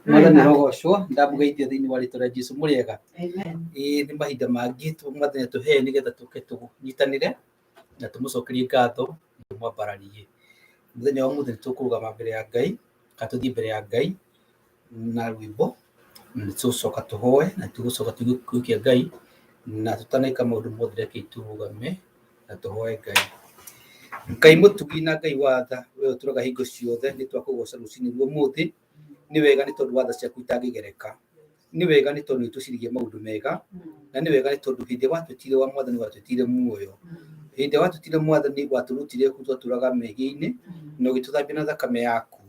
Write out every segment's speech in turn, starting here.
Mwathani rogocwo. Ndamũgeithia thĩinĩ wa rĩtwa rĩa Jesu. Mũrĩega? Amen. Ĩĩ, nĩ mahinda mangĩ Mwathani atũhe nĩgetha tũke tũnyitanĩre na tũmũcokerie ngatho na tũmwambararie. Mũthenya wa ũmũthĩ nĩ tũkũrũgama mbere ya Ngai kana tũthiĩ mbere ya Ngai na rwĩmbo, na nĩ tũgũcoka tũhoe na tũgũcoka tũigue kiugo kĩa Ngai, na tũtaneka maũndũ mothe rekei tũrũgame na tũhoe Ngai. Ngai mũtugi na Ngai wa tha, we ũtũraga hingo ciothe, nĩ twakũgoca rũcinĩ rwa ũmũthĩ. Nĩ wega nĩ tondũ wa tha ciaku itangĩgereka. Nĩ wega nĩ tondũ nĩ ũtũciririe maũndũ mega, na nĩ wega nĩ tondũ hĩndĩ ĩrĩa watwĩtire wa Mwathani watwĩtire muoyo. Hĩndĩ ĩrĩa watwĩtire Mwathani watũrutire kũu twatũraga mehia-inĩ na ũgĩtũthambia na thakame yaku,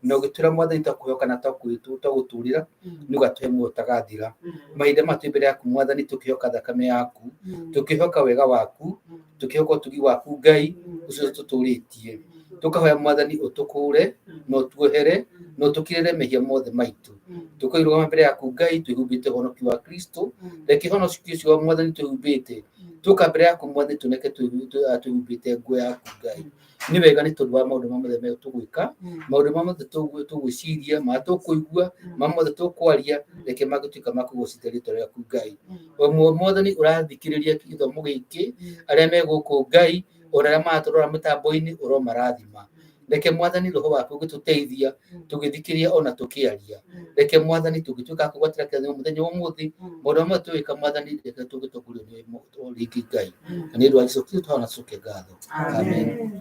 na ũgĩtwĩra Mwathani twakũhoka na twagũtũrĩra nĩ ũgatũhe muoyo ũtagathira. Mahinda maya twĩ mbere yaku Mwathani tũkĩhoka thakame yaku, tũkĩhoka wega waku, tũkĩhoka ũtugi waku Ngai ũcio tũtũrĩtie. Tũkahoya Mwathani ũtũkũre na ũtuohere na ũtũkirĩre mehia mothe maitũ. Tũkairũgama mbere yaku Ngai twĩhumbĩte ũhonoki wa Kristo. Reke ũhonoki ũcio wa Mwathani twĩhumbĩte, tũka mbere yaku Mwathani tuoneke twĩhumbĩte nguo yaku Ngai. Nĩ wega nĩ tondũ wa maũndũ ma mothe me tũgwĩka, maũndũ ma mothe tũgwĩciria, ma tũkũigua, ma mothe tũkwaria, reke mangĩtuĩka ma kũgocithia rĩtwa rĩaku Ngai. O Mwathani ũrathikĩrĩria gĩthomo gĩkĩ, arĩa me gũkũ Ngai, ona arĩa maratũrora mĩtambo-inĩ, ũromarathima. Reke Mwathani roho waku ũgĩtũteithia tũgĩthikĩrĩria ona tũkĩaria. Reke Mwathani tũngĩtuĩka a kũgwatĩra kĩrathimo mũthenya wa ũmũthĩ, maũndũ marĩa mothe tũgĩka Mwathani reke tũgĩtongorio nĩ o rĩngĩ Ngai. Na nĩ ũndũ wa Jesu Kristo tũhoya na tũcoke ngatho. Amen.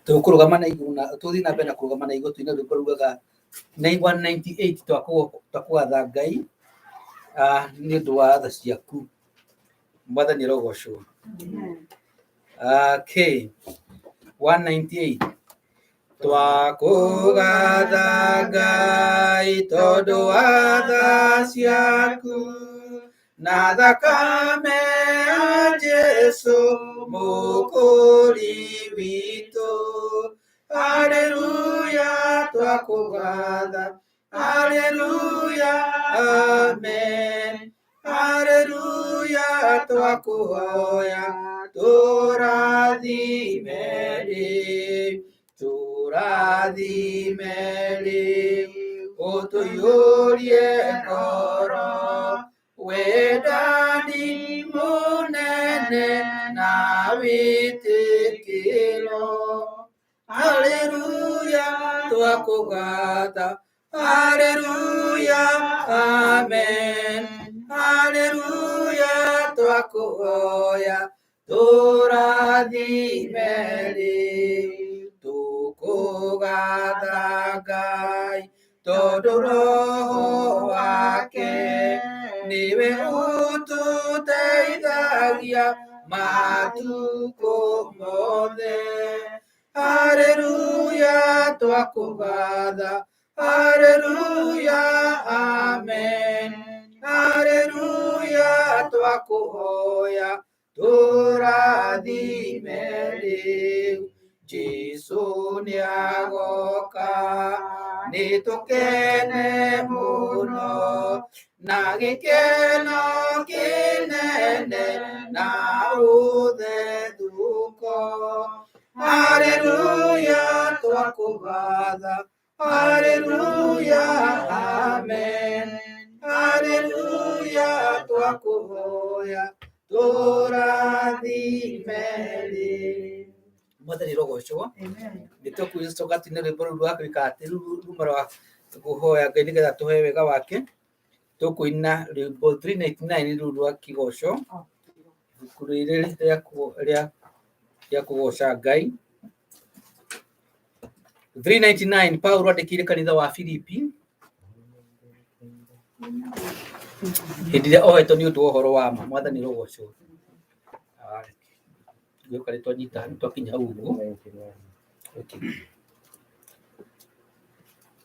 Tũkũrũgama na igũrũ na tũthiĩ na mbere na kũrũgama na igũrũ tũine rwĩmbo rugaga 198 twakũgatha Ngai nĩ ũndũ wa tha ciaku. Mwathani arogocwo. Okay. 198. Twakũgatha Ngai tondũ wa tha ciaku na thakame ya Jesu mũkũri witũ. Haleluya twakũgatha. Haleluya, amen. Haleluya twakũhoya tũrathime rĩu, tũrathime rĩu, ũtũiyũrie ngoro wendani mũnene na wĩtĩkĩro. Haleluya twakũgatha. Haleluya, amen. Haleluya twakũhoya tũrathime rĩu. Tũkũgatha Ngai tondũ roho wake nĩwe ũtũteithagia matukũ mothe. Haleluya twakũgatha. Haleluya, amen. Haleluya twakũhoya tũrathime rĩu. Jesu nĩagoka, nĩ tũkene mũno na gĩkeno kĩnene na ũthethũko. Haleluya twakũgatha. Haleluya, amen. Haleluya twakũhoya tũrathime rĩu. Mwathani rogocwo. Nĩ tũkũcoka tũine rwĩmbo rũu rwa gwĩka atĩ rũu ruma rwa kũhoya Ngai nĩgetha tũhe wega wake. Tũkũina rwĩmbo 399 rũu rwa kĩgoco, ibuku rĩrĩ rĩa kũgoca Ngai. 399 Paulo andĩkĩire kanitha wa Filipi hĩndĩ ĩrĩa ohetwo nĩ ũndũ wa ũhoro wa ma. Mwathani rogocwo. Ngĩũka nĩ twanyita nĩ twakinya hau ũguo. Okay.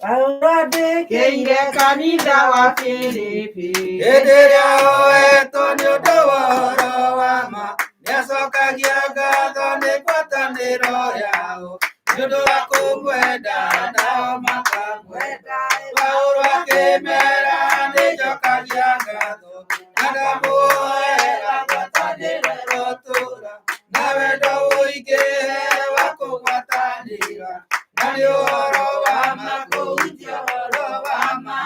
Paulo andĩkĩire kanitha wa Filipi. Hĩndĩ ĩrĩa oetwo nĩ ũndũ wa ũhoro wa ma, nĩacokagia ngatho nĩ ngwatanĩro yao, nĩ ũndũ wa kũmwenda nao makamwenda. Paulo akĩmera nĩnjokagia ngatho, na ndamũhoera ngwatanĩro ĩrotũũra, na wendo ũingĩhe wa kũgwatanĩra, na nĩ ũhoro wa ma kũhunjia ũhoro wa ma.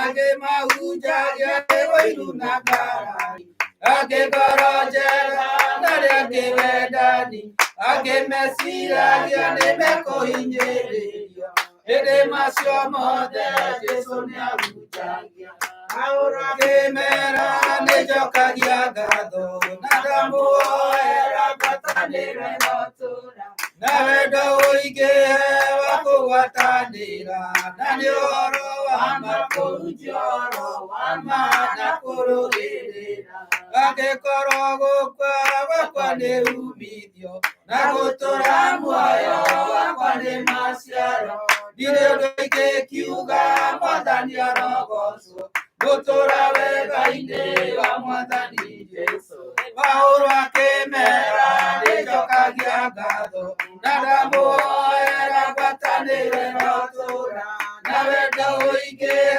Angĩ mahunjagia nĩ ũiru na ngarari, angĩ ngoro njega na arĩa angĩ wendani, angĩ meciragia nĩ mekũhinyĩrĩrio, ĩndĩ macio mothe Jesũ nĩahunjagia. Paulo akĩmera nĩnjokagia ngatho na ndamuoera ngwatanĩro ĩrotũũra na wendo ũingĩhe wa kũgwatanĩra na nĩ ũhoro wa ma kũhunjia ũhoro wa ma na kũrũĩrĩra angĩkorwo gũkua gwakwa nĩ umithio na gũtũra muoyo wakwa nĩ maciaro ndirĩ ũndũ ingĩkiuga mwathani arogocwo gũtũra wega-inĩ wa mwathani Jesũ. Paulo akĩmera nĩnjokagia ngatho na ndamuoera ngwatanĩro ĩrotũũra na wendo ũingĩhe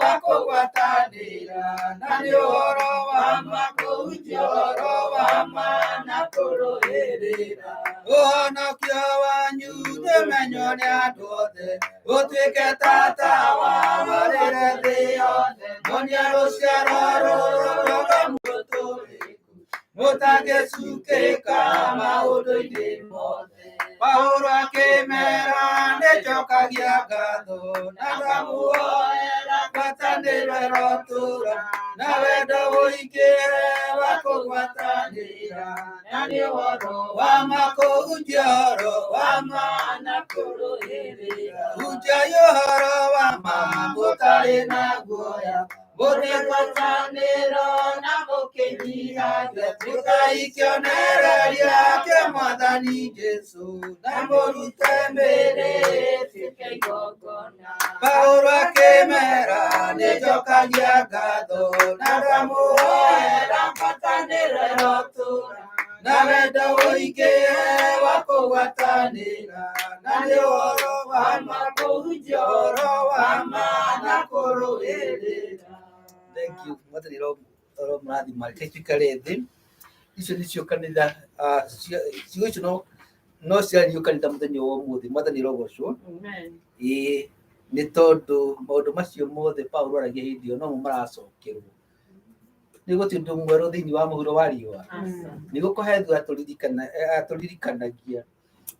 wa kũgwatanĩra na nĩ ũhoro wa ma kũhunjia ũhoro wa ma na kũrũĩrĩra ũhonokio wanyu nĩũmenywo nĩ andũ othe ũtuĩke tata wa warĩre thĩ yothe monia rũciaro rũrũ rũrũgamu rũtũrĩku mũtangĩcukĩka maũndũ-inĩ mothe. Paulo akĩmera nĩnjokagia ngatho na ndamuoera ngwatanĩro ĩrotũũra na wendo ũingĩhe wa kũgwatanĩra na nĩ ũhoro wa ma kũhunjia ũhoro wa ma na kũrũĩrĩra. Hunjai ũhoro wa ma mũtarĩ na guoya mũrĩ ngwatanĩro na mũkĩnyihagia tuĩkai kĩonereria kĩa mwathani Jesũ na mũrute mĩĩrĩ ĩtuĩke igongona. Paulo akĩmera nĩnjokagia ngatho na ndamuoera ngwatanĩro ĩrotũũra na wendo ũingĩhe wa kũgwatanĩra na nĩ ũhoro wa ma kũhunjia ũhoro wa ma na kũrũĩrĩra. Thank you. Mwathani ĩromũrathima. Reke tuikare thĩ. Icio nĩcio kanitha, ciugo icio no ciario kanitha mũthenya wa ũmũthĩ. Mwathani ĩrogocwo. Amen. Ĩĩ nĩ tondũ maũndũ macio mothe Paulo aragia hĩndĩ ĩyo nomo maracokerwo. Nĩ gũtirĩ ũndũ mwerũ thĩinĩ wa mũhuro wa riũa. Aca. Nĩ gũkohethu atũririkanagia.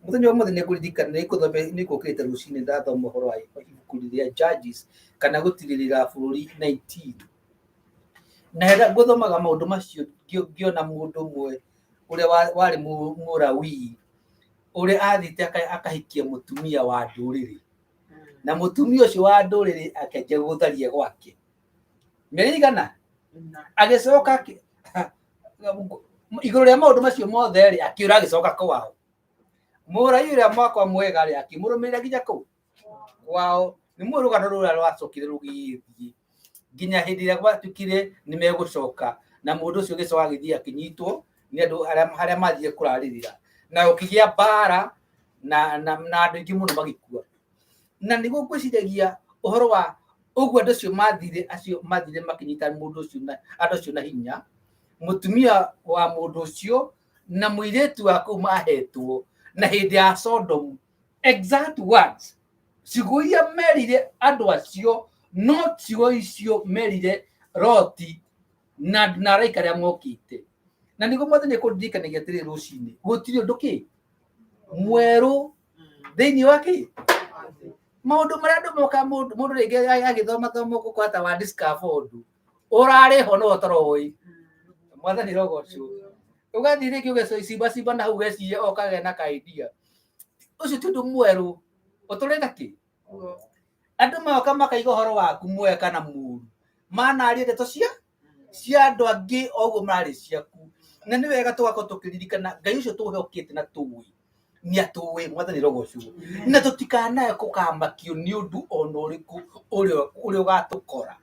Mũthenya wa ũmũthĩ nĩ ngũririkana nĩ ngũkĩrĩte rũcinĩ ndathoma ũhoro wa ibuku rĩa Judges kana gũtirĩrĩra bũrũri 19. Na hĩndĩ ngũthomaga maũndũ macio ngĩona mũndũ ũmwe ũrĩa warĩ Mũlawii ũrĩa athiĩte akahikia mũtumia wa ndũrĩrĩ. Na mũtumia ũcio wa ndũrĩrĩ akĩanjia gũtharia gwake. Mĩeri igana agĩcoka igũrũ rĩa maũndũ macio mothe rĩ akĩũra agĩcoka kwao. Mũlawii ũrĩa mwakwa mwega rĩ akĩmũrũmĩrĩra nginya kũu kwao. Nĩ mũĩ rũgano rũrĩa rwacokire rũgĩthiĩ nginya hĩndĩ ĩrĩa gwatuĩkire nĩ megũcoka na mũndũ ũcio agĩcoka agĩthiĩ akĩnyitwo nĩ andũ arĩa mathire kũrarĩrĩra na gũkĩgĩa mbara na andũ aingĩ mũno magĩkua. Na nĩguo ngwĩciragia ũhoro wa ũguo andũ acio mathire acio mathire makĩnyita mũndũ ũcio na andũ acio na hinya, mũtumia wa mũndũ ũcio na mũirĩtu wa kũu mahetwo na hĩndĩ ya Sodomu. Exact words ciugo iria merire andũ acio no ciugo icio merire Loti na araika arĩa mokĩte. Na nĩguo mwathani ekũndirikanagia atĩrĩrĩ rũcinĩ gũtirĩ ũndũ kĩ mwerũ thĩinĩ wa kĩ maũndũ marĩa andũ moka mũndũ rĩngĩ agĩthoma thoma gũkũ wa discover ũndũ ũrarĩ ho no ũtaroĩ. Mwathani rogocwo. Ũgathiĩ rĩngĩ ũgecimba cimba na hau ũgeciria ũkagĩa na ka idea. Ũcio ti ũndũ mwerũ ũtũrĩte kĩ andũ moka makaiga ũhoro waku mwega kana mũru manaria ndeto cia andũ angĩ o ũguo mararĩ ciaku. Na nĩ wega tũgakorwo tũkĩririkana Ngai ũcio tũhokete na tũĩ nĩ atũĩ. Mwathani rogocwo. Na tũtikanae kũkamakio nĩ ũndũ ona ũrĩkũ ũrĩa ũgatũkora.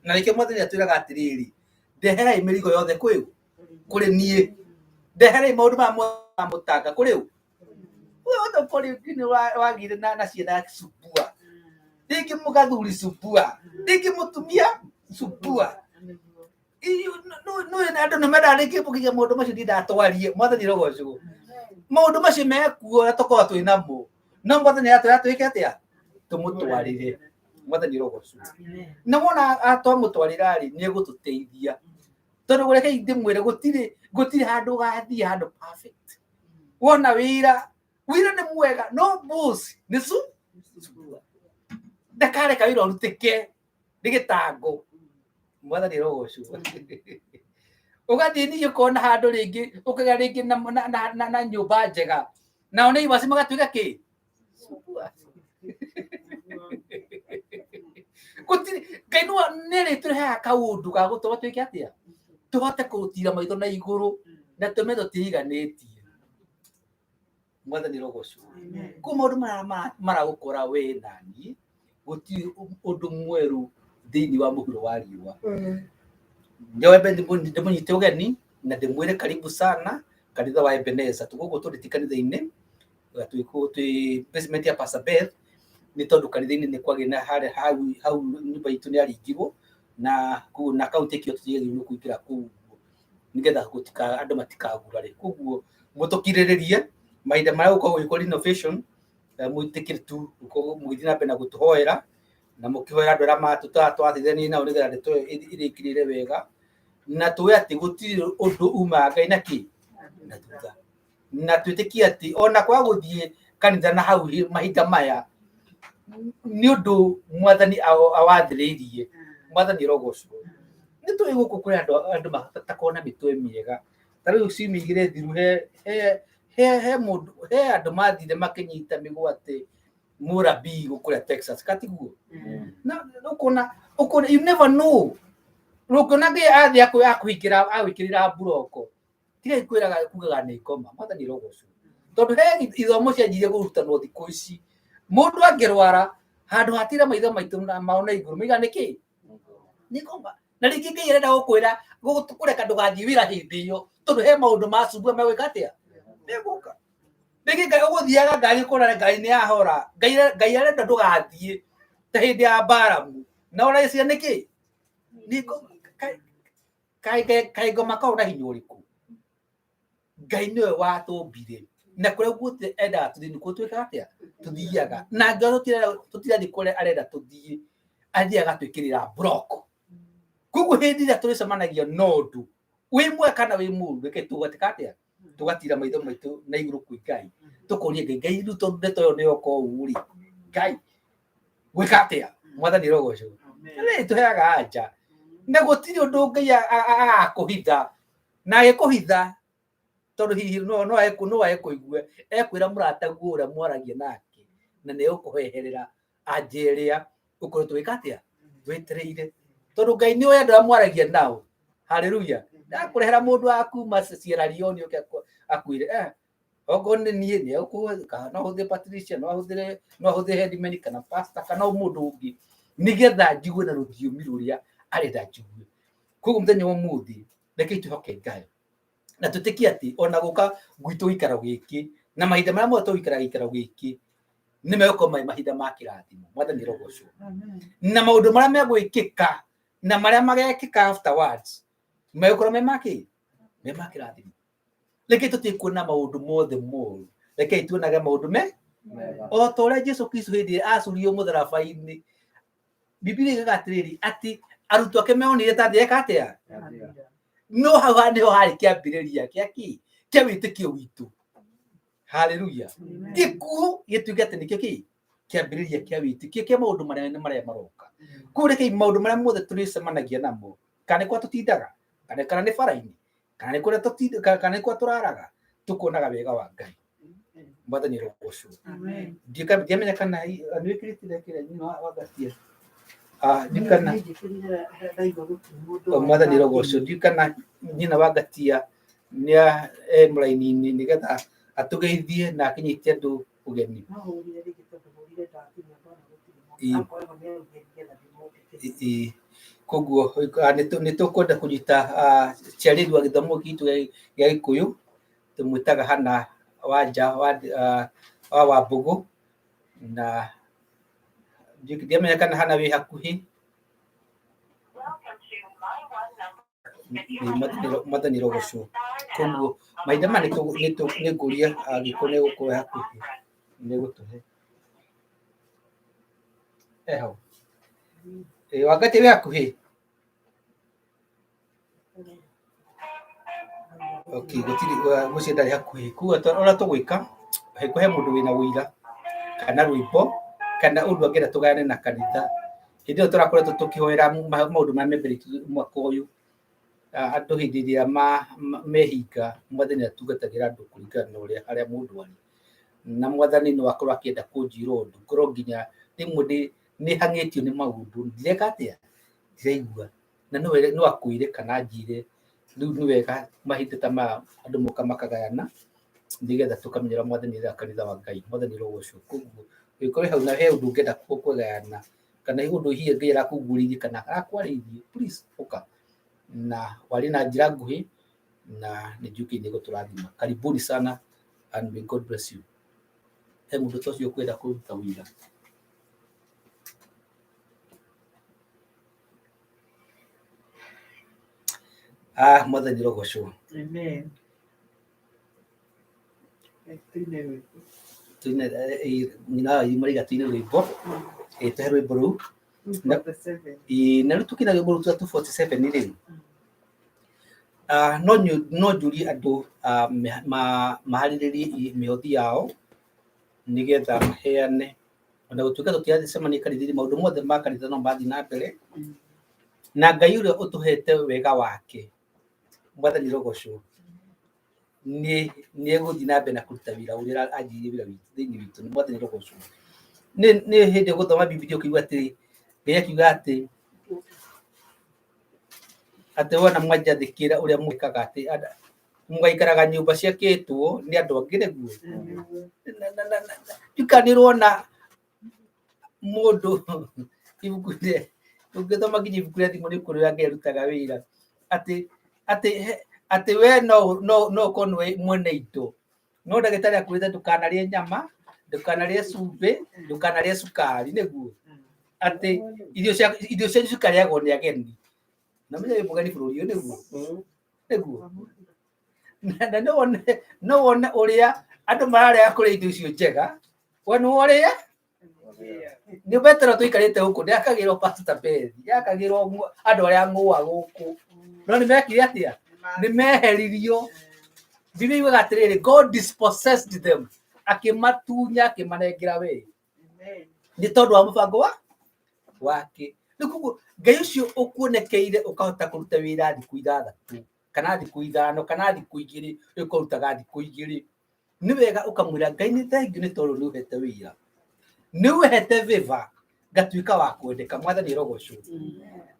Na nĩkĩo mwathani atwĩraga atĩrĩrĩ, ndeherai mĩrigo yothe kwĩ ũ? Kũrĩ niĩ. Ndeherai maũndũ maya mothe mũtanga kũrĩ ũ? Ũndũ wagire na ciana cubua rĩngĩ mũgathuri cubua rĩngĩ mũtumia cubua andũ nĩ mendaga rĩngĩ mũkĩiga maũndũ macio ndindatwarie. Mwathani rogocwo. Maũndũ macio mekuo na tũkorwo twĩ namo no mwathani atwĩra twĩke atĩa? Tũmũtwarĩre. Mwathani rogocwo. Na wona twamũtwarĩra rĩ, nĩ egũtũteithia, tondũ rekei ndĩmwĩre, gũtirĩ handũ ũgathiĩ handũ perfect. Wona wĩra, wĩra nĩ mwega, no boss nĩ su ndakareka wĩra ũrutĩke nĩ gĩtango. Mwathani rogocwo. Ũgathiĩ ningĩ ũkona handũ rĩngĩ ũkagĩa rĩngĩ na nyũmba njega, nao nĩ iwaci magatuĩka kĩ gũtirĩ. Ngai no nĩ rĩtũrehaga kaũndũ ga gũtũma twĩke atĩa, tũhote kũtira maitho na igũrũ na tũme tũtiiganĩtie. Mwathani rogocwo. Kũ maũndũ maya maragũkora we na niĩ, gũtirĩ ũndũ mwerũ thĩinĩ wa mũhuro wa riũa. Njoe ndĩmũnyite ũgeni na ndĩmwĩre karibu sana kanitha wa Ebeneza. Tũgũkũ tũrĩ ti kanitha-inĩ, twĩ basement ya Pastor Beth, nĩ tondũ kanitha-inĩ nĩ kwagĩ na harĩa hau hau nyũmba itũ nĩ yaringirwo na kũu na kaunti ĩkĩo tũtiagĩrĩirwo kũingĩra kũu nĩgetha gũtika andũ matikagurare. Koguo mũtũkirĩrĩrie mahinda marĩa gũkoragwo gũgĩkwo renovation, mwĩtĩkĩre tu gũkorwo mũgĩthiĩ na mbere na gũtũhoera na mũkĩhoera andũ arĩa twateithania nao nĩgetha ndeto ĩyo ĩrĩkĩrĩre wega, na tũĩ atĩ gũtirĩ ũndũ umaga Ngai na kĩ na thutha, na twĩtĩkie atĩ ona kwaga gũthiĩ kanitha na hau mahinda maya nĩ ũndũ Mwathani awathĩrĩirie. Mwathani rogocwo. Nĩ tũĩ gũkũ kũrĩ andũ matakoragwo na mĩtwe mĩega. Ta rĩu ciumia igĩrĩ thiru he mũndũ, he andũ mathire makĩnyita mĩgwate mũrabii gũkũrĩa Texas, katiguo na ũkona you never know. Ũkona Ngai athiĩ akũhingĩra agwĩkĩrĩra mburoko, tiga kwĩraga kugaga nĩ ngoma. Mwathani rogocwo, tondũ he ithomo cianjirie kũrutanwo thikũ ici, mũndũ angĩrwara handũ hatira maitho maitũ na mao na igũrũ maiga nĩ kĩ nĩ ngoma. Na rĩngĩ Ngai arenda gũkwĩra kũreka ndũgathiĩ wĩra hĩndĩ ĩyo, tondũ he maũndũ macumbua megwĩka atĩa, megũka. Rĩngĩ Ngai ũgũthiaga ngari ũkona ngari nĩ yahora, Ngai arenda ndũgathiĩ ta hĩndĩ ya Baramu na ũracia nĩkĩ nĩ ngoma. Kaĩ ngoma kau na hinya ũrĩkũ? Ngai nĩwe watũmbire na kũrĩa guothe endaga tũthiĩ nĩkuo twĩkaga atĩa, tũthiaga. Na angĩkorwo tũtirathiĩ kũrĩa arenda tũthiĩ, athiaga agatwĩkĩrĩra block. Koguo hĩndĩ ĩrĩa tũrĩcemanagia na ũndũ wĩ mwega kana wĩ mũũru, reke tũgatĩka atĩa, tũgatira maitho maitũ na igũrũ kwĩ Ngai, tũkoria Ngai, Ngai rĩu tondũ ndeto ĩyo nĩ yoka ũũ rĩ, Ngai gwĩka atĩa? Mwathani rogocwo. Rĩ tũheaga anja na gũtirĩ ũndũ Ngai agakũhitha, na agĩkũhitha tondũ hihi no ekũigue ekwĩra mũrataguo ũrĩa mwaragia nake, na nĩ egũkũheherera anja ĩrĩa ũkoretwo wĩka atĩa wetereire, tondũ Ngai nĩ oĩ andũ arĩa mwaragia nao. Haleluya. Ndakũrehera mũndũ wa kuma Sierra Leone ũke akwĩre okorwo nĩ niĩ nĩ egũkũhe, no ahũthĩre Patricia, no ahũthĩre headman kana pastor kana o mũndũ ũngĩ, nĩgetha njigue na rũthiomi rũrĩa arenda njigue. Koguo mũthenya wa ũmũthĩ rekei twĩhoke Ngai na twĩtĩkie atĩ ona gũka gwitũ gĩikaro gĩkĩ na mahinda marĩa mothe tũgũikara gĩikaro gĩkĩ nĩ megũkorwo marĩ mahinda ma kĩrathimo. Mwathani rogocwo. Na maũndũ marĩa megwĩkĩka na marĩa magekĩka afterwards megũkorwo me ma kĩ me ma kĩrathimo. Rekei tũtige kuona maũndũ mothe moru, rekei tuonage maũndũ me o ta ũrĩa Jesu Kristo hĩndĩ ĩrĩa acuririo mũtharaba-inĩ, Bibilia ĩgaga atĩrĩrĩ, atĩ arutwo ake meonire ta thĩ eka atĩa, no hau nĩho harĩ kĩambĩrĩria kĩa kĩ kĩa wĩtĩkio witũ. Haleluya. Gĩkuũ gĩtuĩke atĩ nĩkĩo kĩ kĩambĩrĩria kĩa wĩtĩkio kĩa maũndũ marĩa marĩa maroka. Koguo rekei maũndũ marĩa mothe tũrĩcemanagia namo, kana nĩ kwa tũtindaga, kana nĩ bara-inĩ, kana nĩ kũrĩa tũtindaga, kana nĩ kwa tũraraga, tũkonaga wega wa Ngai. Mwathani rogocwo. Ndiamenya kana nĩwĩkĩrĩte kĩrĩa nyina wa Gatia, ndikana Mwathani rogocwo. Ndiũĩ kana nyina wa Ngatia nĩ e mũraini-inĩ nĩgetha atũgeithie na akĩnyite andũ ũgeni. Ĩ, koguo nĩ tũkwenda kũnyita ciarĩri wa gĩthomo gitũ gĩa Gĩkũyũ, tũmwĩtaga Hana Wanja wa Wambũgũ, na ndiamenya kana Hana wĩ hakuhĩ. Mwathani rogocwo. Koguo mahinda maya nĩ ngũria angĩkorwo nĩ egũkorwo e hakuhĩ nĩ egũtũhe e hau. Wangatia wĩ hakuhĩ? Okay, gũtirĩ mũciĩ ndarĩ hakuhĩ. Koguo ũrĩa tũgwĩka, he mũndũ wĩna ũira kana rwĩmbo kana ũndũ angĩenda tũgayane na kanitha. Hĩndĩ ĩyo tũrakoretwo tũkĩhoera maũndũ marĩa me mbere itũ mwaka ũyũ. Andũ hĩndĩ ĩrĩa mehinga, Mwathani atungatagĩra andũ kũringana na ũrĩa harĩa mũndũ arĩ. Na Mwathani no akorwo akĩenda kũnjĩra ũndũ, ngorwo nginya rĩmwe nĩ hang'ĩtio nĩ maũndũ, ndireka atĩa, ndiraigua. Na no akwĩre kana anjĩre, rĩu nĩ wega mahinda ta maya andũ moka makagayana, nĩgetha tũkamenya ũrĩa Mwathani arera kanitha wa Ngai. Mwathani arogocwo. Koguo ũngĩkorwo hau na he ũndũ ũngĩenda kũgayana, kana he ũndũ hihi Ngai arakũguũrĩirie kana arakwarĩirie, please ũka na warie na njĩra nguhĩ, na nĩ njũkĩ nĩ gũtũrathima. Karibuni sana and may God bless you. He mũndũ ta ũcio ũkwenda kũruta ũira? Ah, Mwathani arogocwo. Amen. Tuine rwĩmbo. Tuine, nyina wa maraiga tuine rwĩmbo. Tũhe rwĩmbo rũu. 247. Na rĩu tũkĩina rwĩmbo rũu twa 247 rĩ, no njũrie andũ maharĩrĩrie mĩhothi yao nĩgetha maheane. Ona gũtuĩka tũtiracemania kanitha-inĩ, maũndũ mothe ma kanitha no mathiĩ na mbere. Na Ngai ũrĩa ũtũhete wega wake, Mwathani arogocwo, nĩ egũthiĩ na mbere na kũruta wĩra ũrĩa anjirie wĩra witũ thĩinĩ witũ. Nĩ Mwathani arogocwo. Nĩ hĩndĩ ũgũthoma Bibilia ũkĩigua atĩ Ngai akiuga atĩ wona mwanjathĩkĩra ũrĩa mwĩkaga atĩ mũgaikaraga nyũmba ciakĩtwo nĩ andũ angĩ nĩguo. Ndiũĩ kana nĩ ũrona mũndũ ibuku rĩa ũngĩthoma nginya ibuku rĩa thimũ nĩ ũkuona ũrĩa Ngai arutaga wĩra atĩ we no ũkorwo nĩwe mwene indo, no ndagĩtarĩ akwĩrĩte ndũkanarĩe nyama, ndũkanarĩe cumbĩ, ndũkanarĩe cukari nĩguo, atĩ irio cianyu cikarĩagwo nĩ ageni. Na menya wĩ mũgeni bũrũri ũyũ nĩguo, nĩguo. Na no wone ũrĩa andũ mararega kũrĩa indo icio njega, we nĩ ũrĩe nyũmba ĩno tũikarĩte gũkũ ndĩakagĩrwo Pastor Beth, yakagĩrwo andũ arĩa ng'ũa gũkũ, no nĩ mekire atĩa? Nĩ meheririo. Bibilia yugaga atĩrĩrĩ, God dispossessed them, akĩmatunya akĩmanengera we nĩ tondũ wa mũbango wa wake. Rĩu koguo Ngai ũcio ũkuonekeire ũkahota kũruta wĩra thikũ ithathatũ kana thikũ ithano kana thikũ igĩrĩ, rĩu ũkarutaga thikũ igĩrĩ, nĩ wega ũkamwĩra Ngai nĩ thengiũ nĩ tondũ nĩ ũhete wĩra, nĩ ũhete favor ngatuĩka wa kwendeka. Mwathani arogocwo.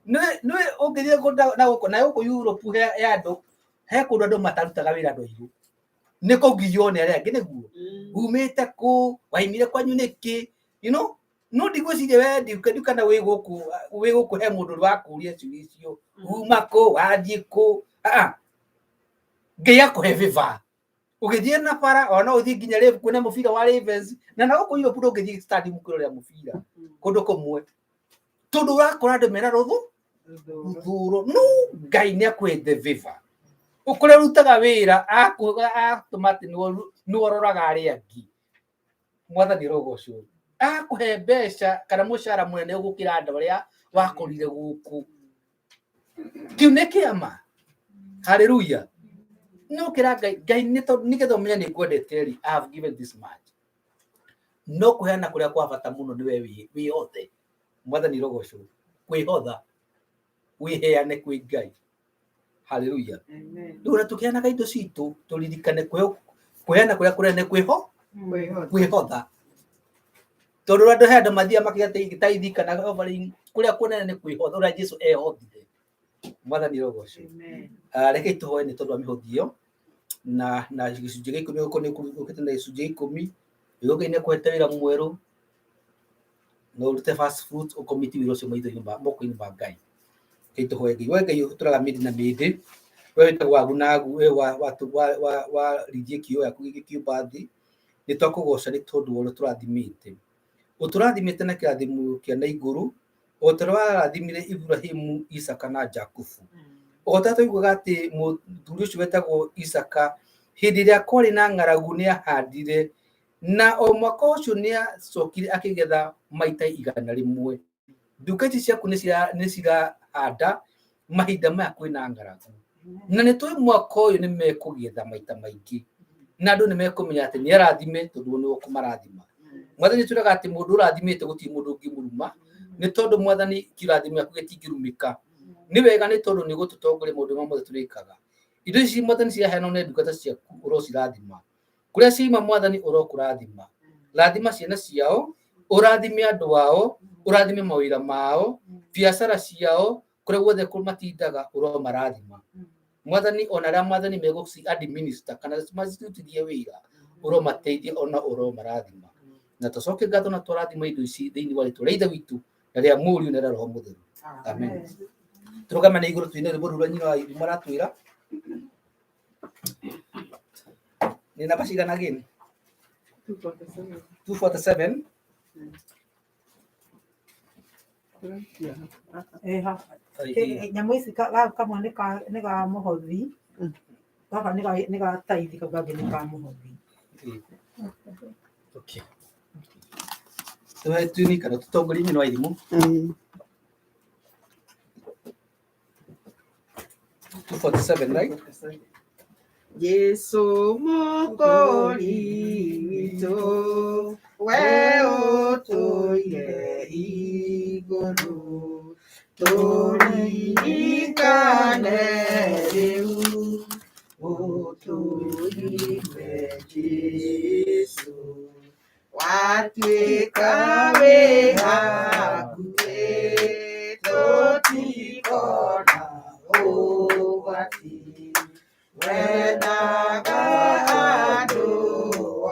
Nĩ ũngĩthiĩ na gũkũ na gũkũ Europe he andũ, he kũndũ andũ matarutaga wĩra andũ airũ, nĩ kũgiyo nĩ arĩa angĩ nĩguo, umĩte kũ, waimire kwanyu nĩkĩ, you know, no ndigwĩciria we ndiũĩ kana wĩ gũkũ he mũndũ wakũria ciũria icio, uma kũ, wathiĩ kũ. Ngai akũhe favor ũgĩthiĩ na bara, ona no ũthiĩ nginya kuona mũbira wa Ravens, na gũkũ Europe ndũngĩthiĩ stadium kwĩrorera mũbira kũndũ kũmwe, tondũ ũrakora andũ mena rũthũro. No Ngai nĩ akũhete favor ũkũrĩa ũrutaga wĩra, atũma atĩ nĩwe ũroraga arĩa angĩ. Mwathani arogocwo. Akũhe mbeca kana mũcara mũnene gũkĩra andũ arĩa wakorire gũkũ. Kĩu nĩ kĩama. Hallelujah. No kĩra Ngai, Ngai nĩ tondũ nĩgetha ũmenye nĩ ngwendete rĩ, I have given this much. No kũheana kũrĩa kwa bata mũno nĩ we wĩhothe. Mwathani arogocwo. Kwĩhotha, wĩheane kwĩ Ngai. Hallelujah. Rĩu ona tũkĩheanaga indo citũ tũririkane kũheana kũrĩa kũnene kwĩhotha. Tondũ andũ he andũ mathiaga makiuga taithi kana offering, kũrĩa kũnene nĩ kwĩhotha, ũrĩa Jesũ ehothire. Mwathani arogocwo. Rekei tũhoe nĩ tondũ wa mĩhothi ĩyo na gĩcunjĩ gĩa ikũmi, gũkũ nĩ ũkĩte na gĩcunjĩ gĩa ikũmi, Ngai nĩ akũhete wĩra mwerũ, no ũrute first fruit ũkomiti wĩra ũcio maitho-inĩ ma moko-inĩ ma Ngai. Rekei tũhoe Ngai. We Ngai ũtũraga mĩndĩ na mĩndĩ, we wĩtagwo wagu na agu, we warithie kĩo gĩaku gĩkĩũmba thĩ, nĩ twakũgoca nĩ tondũ wa ũrĩa ũtũrathimĩte. Ũtũrathimĩte na kĩrathimo kĩa na igũrũ, o ta ũrĩa warathimire Iburahĩmu, Isaka na Jakubu. O ta twaiguaga atĩ mũthuri ũcio wetagwo Isaka, hĩndĩ ĩrĩa kwarĩ na ng'aragu nĩ ahandire, na o mwaka ũcio nĩ acokire akĩgetha maita 100. Nduka ici ciaku nĩ cirahanda mahinda maya kwĩna ng'aragu, na nĩ tũĩ mwaka ũyũ nĩ mekũgetha maita maingĩ, na andũ nĩ mekũmenya atĩ nĩ arathime tondũ nĩwe ũkũmarathima. Mwathani twĩraga atĩ mũndũ ũrathimĩte gũtirĩ mũndũ ũngĩmũruma, nĩ tondũ Mwathani kĩrathimo gĩaku gĩtingĩrumĩka. Nĩ wega nĩ tondũ nĩ ũgũtũtongoria maũndũ marĩa mothe tũrĩkaga. Indo ici Mwathani ciraheanwo nĩ ndungata ciaku ũrocirathima, kũrĩa ciauma Mwathani ũrokũrathima. Rathima ciana ciao, ũrathime andũ ao, ũrathime mawĩra mao, biacara ciao, kũrĩa guothe matindaga ũromarathima. Mwathani ona arĩa Mwathani megũci administer kana macirutithie wĩra ũromateithia ona ũromarathima. Na tũcoke ngatho na tũrathima indo ici thĩinĩ wa rĩtwa rĩa Ithe witũ na rĩa Mũriũ na rĩa Roho Mũtheru. Amen. Tũrũgame na igũrũ tuine rwĩmbo rũu rwa nyina wa irimũ aratwĩra. Nĩ namba cigana again? 247. 247. Eha. Nyamũ ici kamwe nĩ ga mũhothi, gaka nĩ ga taithi, kau kangĩ nĩ ka mũhothi. Okay. Tuhe tuini kana tũtongorie nyina wa irimũ. 247, right? Jesu Mwokozi witũ, we ũtũire igũrũ, tũririkane rĩu, ũtũigue Jesu, watuĩka wĩ hakuhĩ, tũtikona ũgwati. Wendaga andũ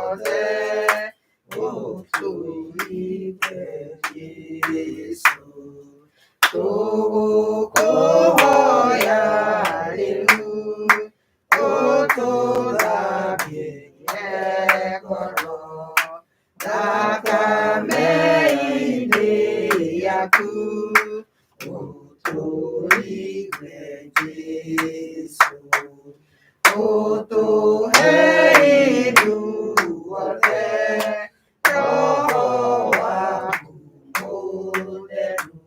othe, ũtũigue Jesu. Tũgũkũhoya rĩu, ũtũthambie ngoro, thakame-inĩ yaku, ũtũigue Jesu. Ũtũhe ithuothe Roho waku mũtheru,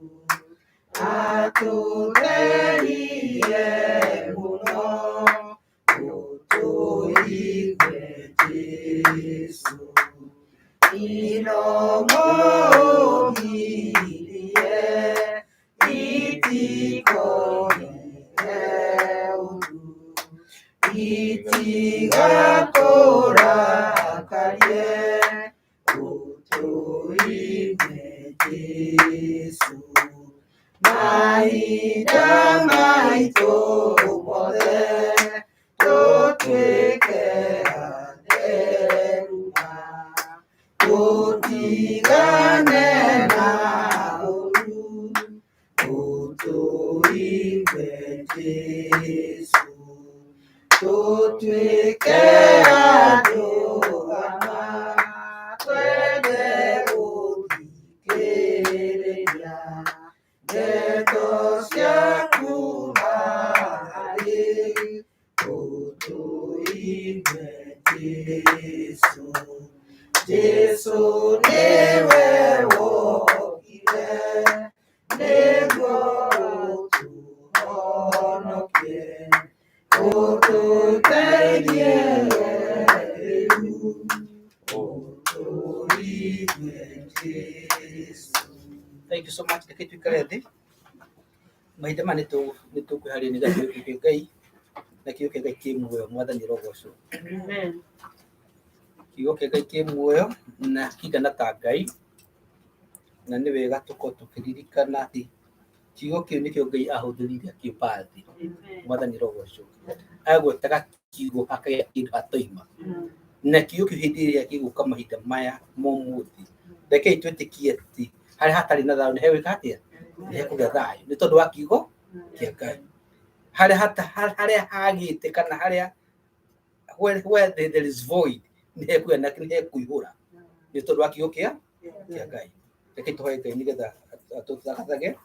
atũtherie mũno, ũtũigue Jesu. Iromo ũgirie itikonire ũru, itigakũrakarie, ũtũigue Jesu. Mahinda maitũ mothe tũtuĩke atheru ma, tũtigane na ũru, ũtũigue Jesu. Tũtuĩke andũ a ma, twende gũthikĩrĩria ndeto ciaku harĩ, ũtũigue Jesu. Jesu nĩwe wokire nĩguo ũtũhonokie, ũtũteithie rĩu, ũtũigue Jesu. Thank you so much. Reke tuikare thĩ. Mahinda maya nĩ tũkwĩharĩria nĩgetha kiugo kĩa Ngai na kiugo kĩa Ngai kĩ muoyo. Mwathani arogocwo. Amen. Kiugo kĩa Ngai kĩ muoyo na kĩigana ta Ngai, na nĩ wega tũkorwo tũkĩririkana atĩ kiugo kĩu nĩkĩo Ngai ahũthĩrire akĩũmba thĩ. Mwathani arogocwo. Agwetaga kiugo hakagĩa kĩndũ hatoima, na kiugo kĩu hĩndĩ ĩrĩa gĩgũka mahinda maya ma ũmũthĩ, rekei twĩtĩkie atĩ harĩa hatarĩ na thayũ nĩ hegwĩka atĩa? Nĩ hekũgĩa thayũ nĩ tondũ wa kiugo kĩa Ngai. Harĩa harĩa hagĩte kana harĩa where there is void nĩ hekũgĩa na nĩ hekũihũra nĩ tondũ wa kiugo kĩa Ngai. Reke tũhoe Ngai nĩgetha atũthagathage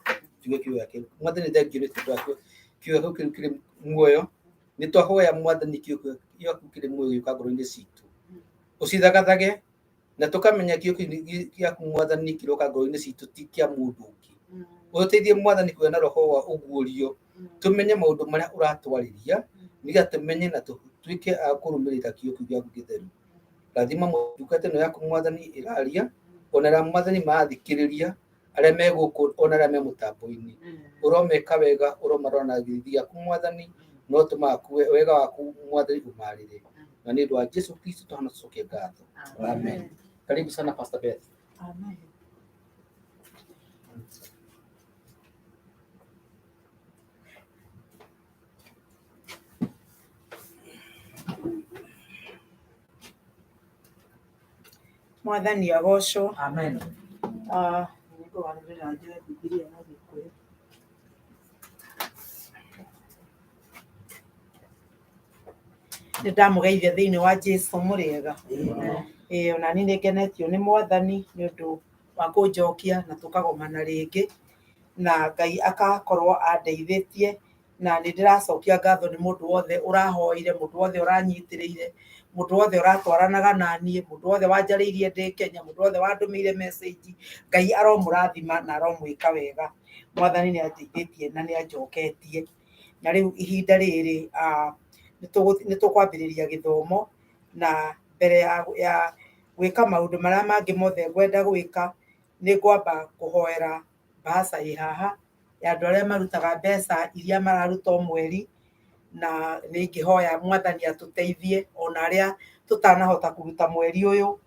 tuge kiugo gĩake. Mwathani, thengiũ nĩ tondũ wa kiugo gĩaku kĩu kĩrĩ muoyo. Nĩ twahoya Mwathani, kiugo gĩaku kĩrĩ muoyo gĩũka ngoro-inĩ citũ, ũcithagathage na tũkamenya kiugo kĩu gĩaku Mwathani kĩroka ngoro-inĩ citũ ti kĩa mũndũ ũngĩ. Ũtũteithie Mwathani kũgĩa na roho wa ũguũrio, tũmenye maũndũ marĩa ũratwarĩria, nĩgetha tũmenye na tũtuĩke a kũrũmĩrĩra kiugo kĩu gĩaku gĩtheru. Rathima ndungata ĩno yaku Mwathani ĩraria, ona arĩa Mwathani marathikĩrĩria, arĩa me gũkũ ona arĩa me mũtambo-inĩ. Ũromeka wega, ũromarora na gĩthithi gĩaku Mwathani, no tũmaga wega waku Mwathani ũmarĩre. Na nĩ ũndũ wa Jesu Kristo tũhana tũcokie ngatho. Amen. Karibu sana Pastor Beth. Amen. Mwathani agocwo. Amen. Ah, nĩngũgarũrĩra njoe Bibilia ya Gĩkũyũ. Nĩ ndamũgeithia thĩinĩ wa Jesu mũrĩega. Ĩĩ ona niĩ nĩ ngenetio nĩ Mwathani nĩ ũndũ wa kũnjokia na tũkagomana rĩngĩ, na Ngai akakorwo andeithĩtie, na nĩ ndĩracokia ngatho nĩ mũndũ wothe ũrahoire, mũndũ wothe ũranyitĩrĩire, mũndũ wothe ũratwaranaga na niĩ, mũndũ wothe wanjarĩirie ndĩ Kenya, mũndũ wothe wandũmĩire message. Ngai aromũrathima na aromwĩka wega. Mwathani nĩ andeithĩtie na nĩ anjoketie. Na rĩu ihinda rĩrĩ nĩ tũkwambĩrĩria gĩthomo, na mbere ya gwĩka maũndũ marĩa mangĩ mothe ngwenda gwĩka, nĩ ngwamba kũhoera mbahaca ĩ haha ya andũ arĩa marutaga mbeca iria mararuta o mweri, na nĩ ingĩhoya Mwathani atũteithie ona arĩa tũtanahota kũruta mweri ũyũ,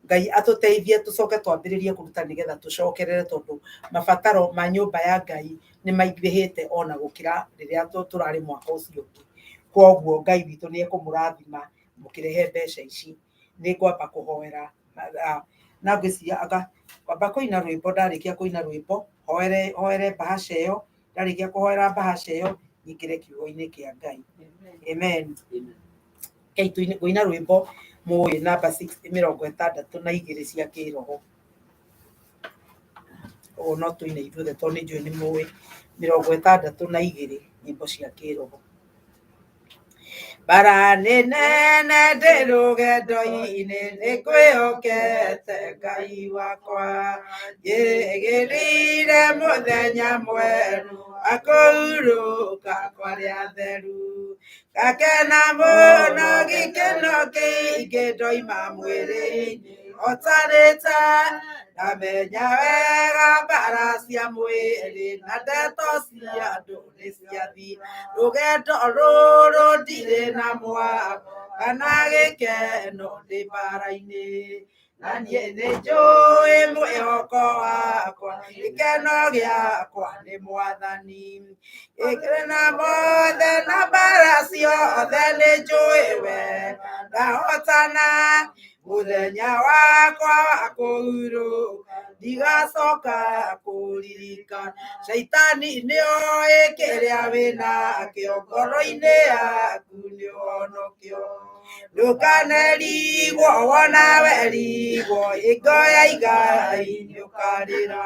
Ngai atũteithie tũcoke twambĩrĩrie kũruta nĩgetha tũcokerere, tondũ mabataro ma nyũmba ya Ngai nĩ maingĩhĩte ona gũkĩra rĩrĩa tũrarĩ mwaka ũcio ũngĩ. Koguo Ngai witũ nĩ ekũmũrathima mũkĩrehe mbeca ici. Nĩ ngwamba kũhoera na ngwĩciria anga ngwamba kũina rwĩmbo, ndarĩkia kũina rwĩmbo hoere mbahaca ĩyo, ndarĩkia kũhoera mbahaca ĩyo nyingĩre kiugo-inĩ kĩa Ngai. Amen. Rekei ngũina rwĩmbo mũĩ namba 62 cia kĩroho. Ũguo no tũine ithuothe tondũ nĩ njũĩ nĩ mũĩ 62 nyĩmbo cia kĩroho. Bara nĩ nene ndĩ rũgendo-inĩ, nĩ ngwĩhokete Ngai wakwa, njĩrĩgĩrĩire mũthenya mwerũ wa kũhurũka kwa arĩa atheru. Ngakena mũno gĩkeno kĩingĩ ndoima mwĩrĩ-inĩ hotanĩte, ndamenya wega mbara cia mwĩrĩ na ndeto cia andũ nĩ ciathira. Rũgendo rũrũ ndirĩ na mwako kana gĩkeno ndĩ mbara-inĩ, na niĩ nĩ njũĩ mwĩhoko wakwa, gĩkeno gĩakwa nĩ Mwathani. Gĩkĩrĩ na mothe na mbara ciothe nĩ njũĩ wega ndahotana, mũthenya wakwa wa kũhurũka ndigacoka kũririkana. Caitani nĩoĩ kĩrĩa wĩnakĩo ngoro-inĩ yaku nĩ ũhonokio. Ndũkanerigwo wona werigwo, hingo ya igai nĩũkarĩra.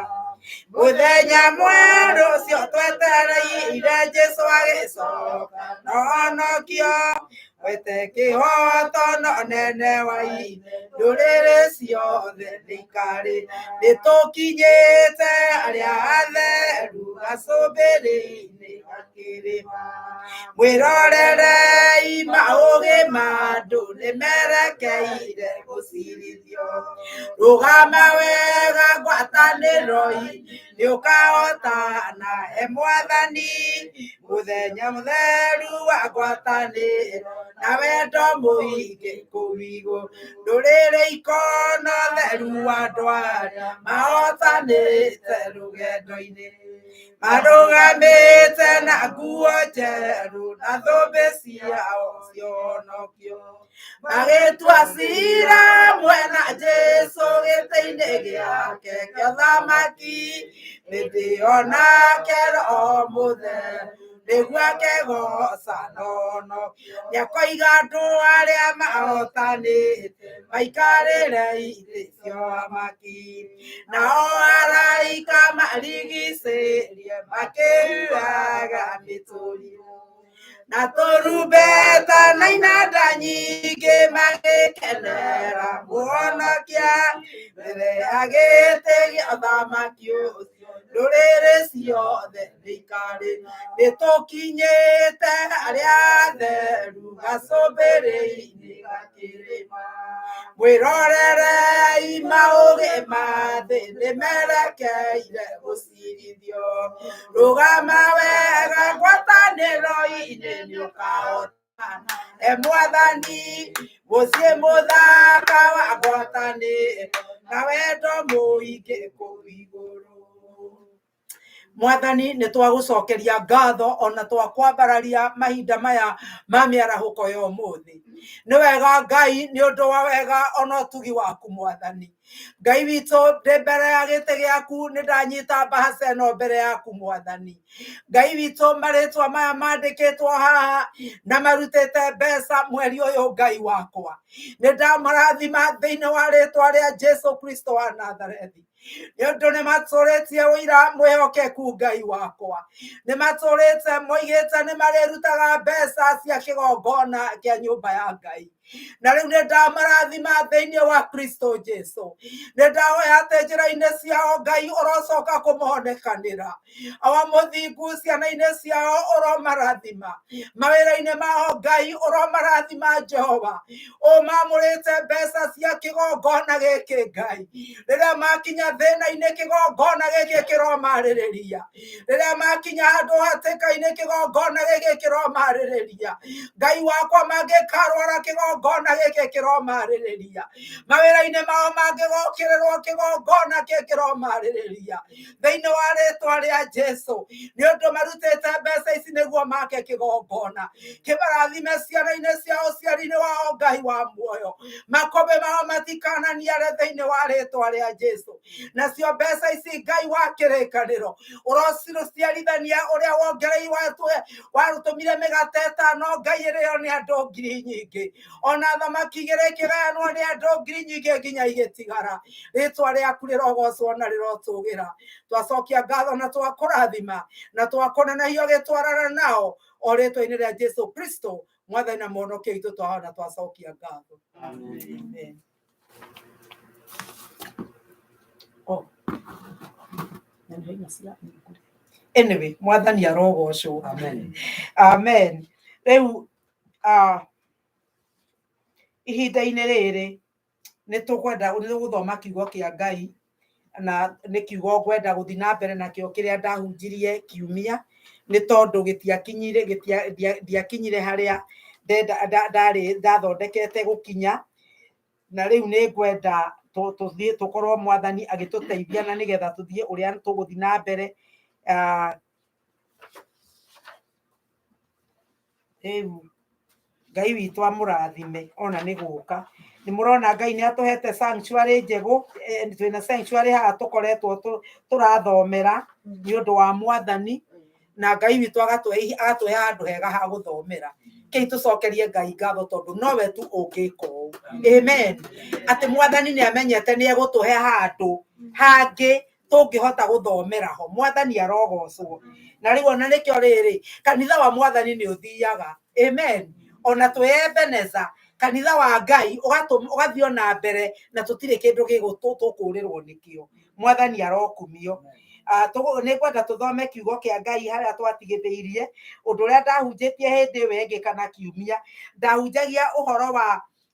Mũthenya mwerũ ũcio twetereire Jesũ agĩcoka nohonokio, wete kĩhoto no nene wa ithe, ndũrĩrĩ ciothe nĩikarĩra. Nĩtũkinyĩte arĩa atheru gacũmbĩrĩ-inĩ ga kĩrĩma. Mwĩrorerei maũgĩ ma andũ nĩmerekeire gũcirithio. Rũgama wega ngwatanĩro-inĩ nĩũkahotana he Mwathani, mũthenya mũtheru wa ngwatanĩro na wendo mũingĩ kũu igũrũ. Ndũrĩrĩ ikona ũtheru wa andũ arĩa mahotanĩte rũgendo-inĩ, marũgamĩte na nguo njerũ na thũmbĩ ciao cionokio. Magĩtua cira mwena Jesũ gĩtĩ-inĩ gĩake kĩa ũthamaki, hĩndĩ ĩyo nake Roho Mũtheru nĩguo akegoca nono. Nĩakoiga andũ arĩa mahotanĩte maikarĩre itĩ cia ũthamaki, nao araika marigicĩrie makĩhuhaga mĩtũrirũ. Na tũrumbeta na inanda nyingĩ magĩkenera mũhonokia mbere ya gĩtĩ gĩa ũthamaki ũcio ndũrĩrĩ ciothe nĩikarĩ nĩtũkinyĩte arĩa atheru gacũmbĩrĩ-inĩ ga kĩrĩma mwĩrorerei maũgĩ ma thĩ nĩmerekeire gũcirithio rũgama wega ngwatanĩro-inĩ nĩũkahotana e mwathani mũciĩ mũthaka wa ngwatanĩro na wendo mũingĩ kũu igũrũ. Mwathani nĩ twagũcokeria ngatho ona twakwambararia mahinda maya ma mĩarahũko ya ũmũthĩ. Nĩ wega Ngai nĩ ũndũ wa wega ona ũtugi waku mwathani. Ngai witũ ndĩ mbere ya gĩtĩ gĩaku nĩ ndanyita mbahaca ĩno mbere yaku mwathani. Ngai witũ marĩtwa maya mandĩkĩtwo haha na marutĩte mbeca mweri ũyũ Ngai wakwa. Nĩ ndamarathima thĩinĩ wa rĩtwa rĩa Jesu Kristo wa Nazarethi. Nĩ ũndũ nĩ matũrĩtie ũira mwĩhokeku Ngai wakwa. Nĩ matũrĩte moigĩte nĩ marĩrutaga mbeca cia kĩgongona kĩa nyũmba ya Ngai. Na rĩu nĩ ndamarathima thĩinĩ wa Kristo Jesu. Nĩ ndahoya atĩ njĩra-inĩ ciao Ngai ũrocoka kũmonekanĩra. Awa mũthingu ciana-inĩ ciao ũromarathima. Mawĩra-inĩ mao Ngai ũromarathima Jehova. Ũmamũrĩte mbeca cia kĩgongona gĩkĩ Ngai. Rĩrĩa makinya thĩna-inĩ kĩgongona gĩkĩ kĩromarĩrĩria. Rĩrĩa makinya handũ hatĩka-inĩ kĩgongona gĩkĩ kĩromarĩrĩria. Ngai wakwa mangĩkarwara kĩgongona gĩkĩ kĩromarĩrĩria. Mawĩra-inĩ mao mangĩgokĩrĩrwo kĩgongona gĩkĩ kĩromarĩrĩria. Thĩinĩ wa rĩtwa rĩa Jesu nĩ ũndũ marutĩte mbeca ici nĩguo make kĩgongona kĩmarathime ciana-inĩ ciao ũciari-inĩ wao Ngai wa muoyo makũmbĩ mao matikananiare thĩinĩ wa rĩtwa rĩa Jesu. Nacio mbeca ici Ngai wa kĩrĩkanĩro ũrociruciarithania ũrĩa wongerei warũtũmire mĩgate ĩtano Ngai ĩrĩo nĩ andũ ngiri nyingĩ ona thamaki igĩrĩ ikĩgayanwo nĩ andũ ngiri nyingĩ nginya igĩtigara. Rĩtwa rĩaku rĩrogocwo na rĩrotũgĩra. Twacokia ngatho na twakũrathima na twakũnenehia ũgĩtwarana nao o rĩtwa-inĩ rĩa Jesu Kristo mwathani na mũhonokia witũ twahona twacokia ngatho. Amen. Oh. Anyway, mwathani arogocwo. Amen. Amen. Rĩu ihinda-inĩ rĩrĩ nĩ tũkwenda nĩ tũgũthoma kiugo kĩa Ngai na nĩ kiugo ngwenda gũthiĩ na mbere nakĩo kĩrĩa ndahunjirie kiumia nĩ tondũ gĩtiakinyire ndiakinyire harĩa ndarĩ ndathondekete gũkinya na rĩu nĩ ngwenda tũthiĩ tũkorwo mwathani agĩtũteithia na nĩgetha tũthiĩ ũrĩa tũgũthiĩ na mbere. Rĩu Ngai witũ amũrathime ona nĩ gũka. Nĩ mũrona Ngai nĩ atũhete sanctuary njegũ, twĩna sanctuary haha tũkoretwo tũrathomera nĩ ũndũ wa mwathani na Ngai witũ agatũhe handũ hega ha gũthomera. Kĩi tũcokerie Ngai ngatho tondũ nowe tu ũngĩka ũũ. Amen. Atĩ mwathani nĩ amenyete nĩ egũtũhe handũ hangĩ tũngĩhota gũthomera ho. Mwathani arogocwo. Na rĩu ona nĩkĩo rĩrĩ kanitha wa mwathani nĩ ũthiaga. Amen. Ona twĩ Ebeneza kanitha wa Ngai ũgathiĩ ona mbere na tũtirĩ kĩndũ tũkũrĩrwo nĩkĩo. Mwathani arokumio. Nĩ ngwenda tũthome kiugo kĩa Ngai harĩa twatigithĩirie ũndũ ũrĩa ndahunjĩtie hĩndĩ ĩyo ĩngĩ kana kiumia. Ndahunjagia ũhoro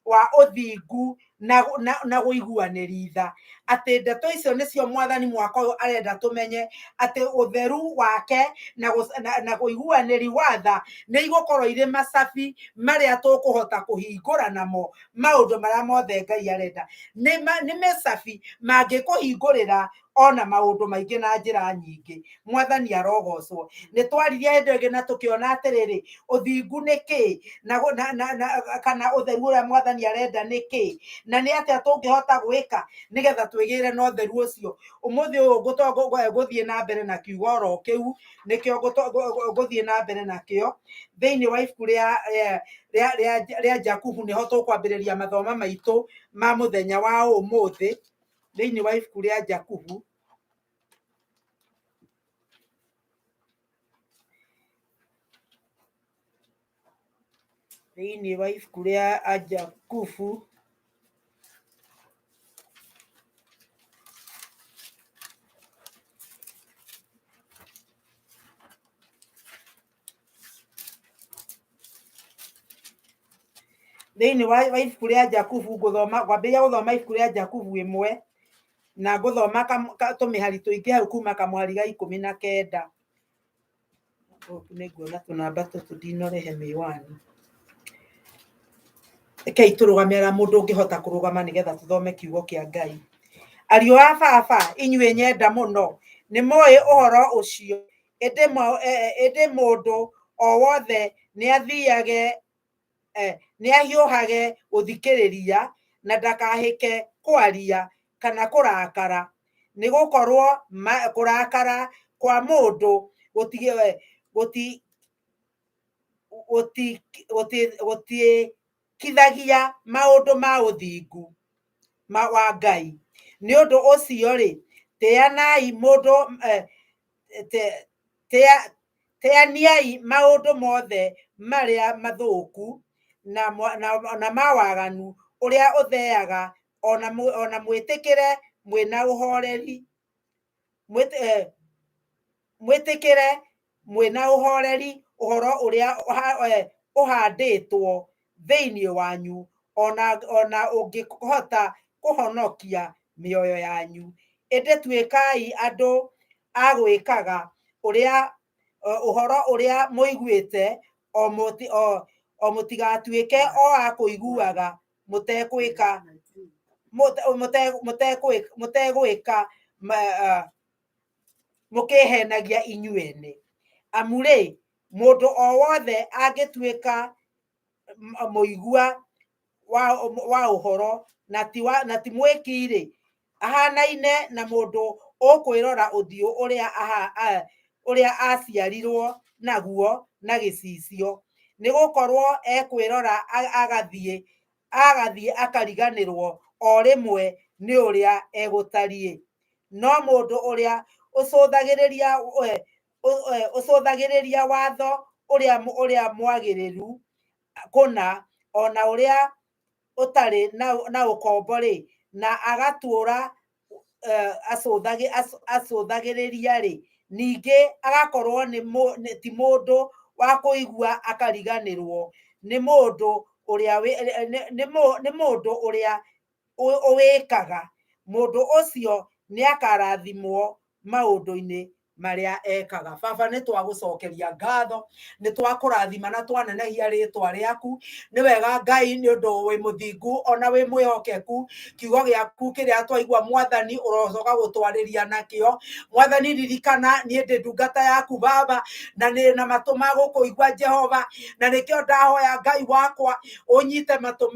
wa ũthingu na gũiguanĩri tha atĩ ndeto icio nĩcio mwathani mwaka ũyũ arenda tũmenye atĩ ũtheru wake na kũiguanĩri wa tha nĩ igũkorwo irĩ macabi marĩa tũkũhota kũhingũra namo maũndũ marĩa mothe Ngai arenda. Nĩ mĩcabi mangĩkũhingũrĩra ona maũndũ maingĩ na njĩra nyingĩ. Mwathani arogocwo. Nĩ twaririe hĩndĩ ĩngĩ na tũkĩona atĩrĩrĩ ũthingu nĩ kĩ na kana ũtheru ũrĩa mwathani arenda nĩ kĩ na nĩ atĩa tũngĩhota gwĩka nĩgetha twĩgĩre na ũtheru ũcio. Ũmũthĩ ũyũ ngũthiĩ na mbere na kiugo oro kĩu nĩkĩo ngũthiĩ na mbere nakĩo thĩinĩ wa ibuku rĩa Jakubu nĩho tũkwambĩrĩria mathomo maitũ ma mũthenya wa ũmũthĩ. Thĩinĩ wa ibuku rĩa Jakubu Thĩinĩ wa ibuku rĩa Jakubu thĩinĩ wa ibuku rĩa Jakubu ngũthoma ngwambĩrĩria gũthoma ibuku rĩa Jakubu 1 na ngũthoma tũmĩhari tũingĩ hau kuma kamũhari ga 19. Nĩ nguona tũnamba tũtũ ndinorehe mĩwani. Rekei tũrũgame arĩa mũndũ ũngĩhota kũrũgama nĩgetha tũthome kiugo kĩa Ngai. Ariũ a baba, inyuĩ nyenda mũno, nĩ mũĩ ũhoro ũcio, ĩndĩ mũndũ o wothe nĩathiage nĩahiũhage gũthikĩrĩria na ndakahĩke kwaria kana kũrakara, nĩgũkorwo kũrakara kwa mũndũ gũtiĩkithagia maũndũ ma ũthingu wa Ngai. Nĩ ũndũ ũcio-rĩ, tĩaniai maũndũ mothe marĩa mathũku na ma waganu ũrĩa ũtheaga, ona mwĩtĩkĩre mwĩna ũhoreri mwĩtĩkĩre mwĩna ũhoreri ũhoro ũrĩa ũhandĩtwo thĩinĩ wanyu, ona ũngĩhota kũhonokia mĩoyo yanyu. Ĩndĩ tuĩkai andũ a gwĩkaga ũrĩa ũhoro ũrĩa mũiguĩte, o mũtigatuĩke o a kũiguaga mũtegwĩka mũkĩhenagia inyuĩ ene. Amu-rĩ, mũndũ o wothe angĩtuĩka mũigua wa ũhoro na ti mwĩki-rĩ, ahanaine na mũndũ ũkwĩrora ũthiũ ũrĩa aaciarirwo naguo na gĩcicio, nĩgũkorwo ekwĩrora agathiĩ akariganĩrwo o rĩmwe nĩ ũrĩa egũtariĩ. No mũndũ ũrĩa ũcũthagĩrĩria watho ũrĩa mwagĩrĩru kũna, ona ũrĩa ũtarĩ na ũkombo-rĩ, na agatũũra acũthagĩrĩria-rĩ, ningĩ agakorwo ti mũndũ wa kũigua akariganĩrwo, nĩ mũndũ ũrĩa ũwĩkaga. Mũndũ ũcio nĩakarathimwo maũndũ-inĩ marĩa ekaga. Baba, nĩ twagũcokeria ngatho, nĩ twakũrathima na twanenehia rĩtwa rĩaku. Nĩ wega Ngai, nĩ ũndũ wĩ mũthingu ona wĩ mwĩhokeku. Kiugo gĩaku kĩrĩa twaigua Mwathani ũrocoka gũtwarĩria nakĩo. Mwathani, ririkana niĩ ndĩ ndungata yaku Baba, na nĩ na matũ ma gũkũigua Jehova, na nĩkĩo ndahoya Ngai wakwa ũnyite matũ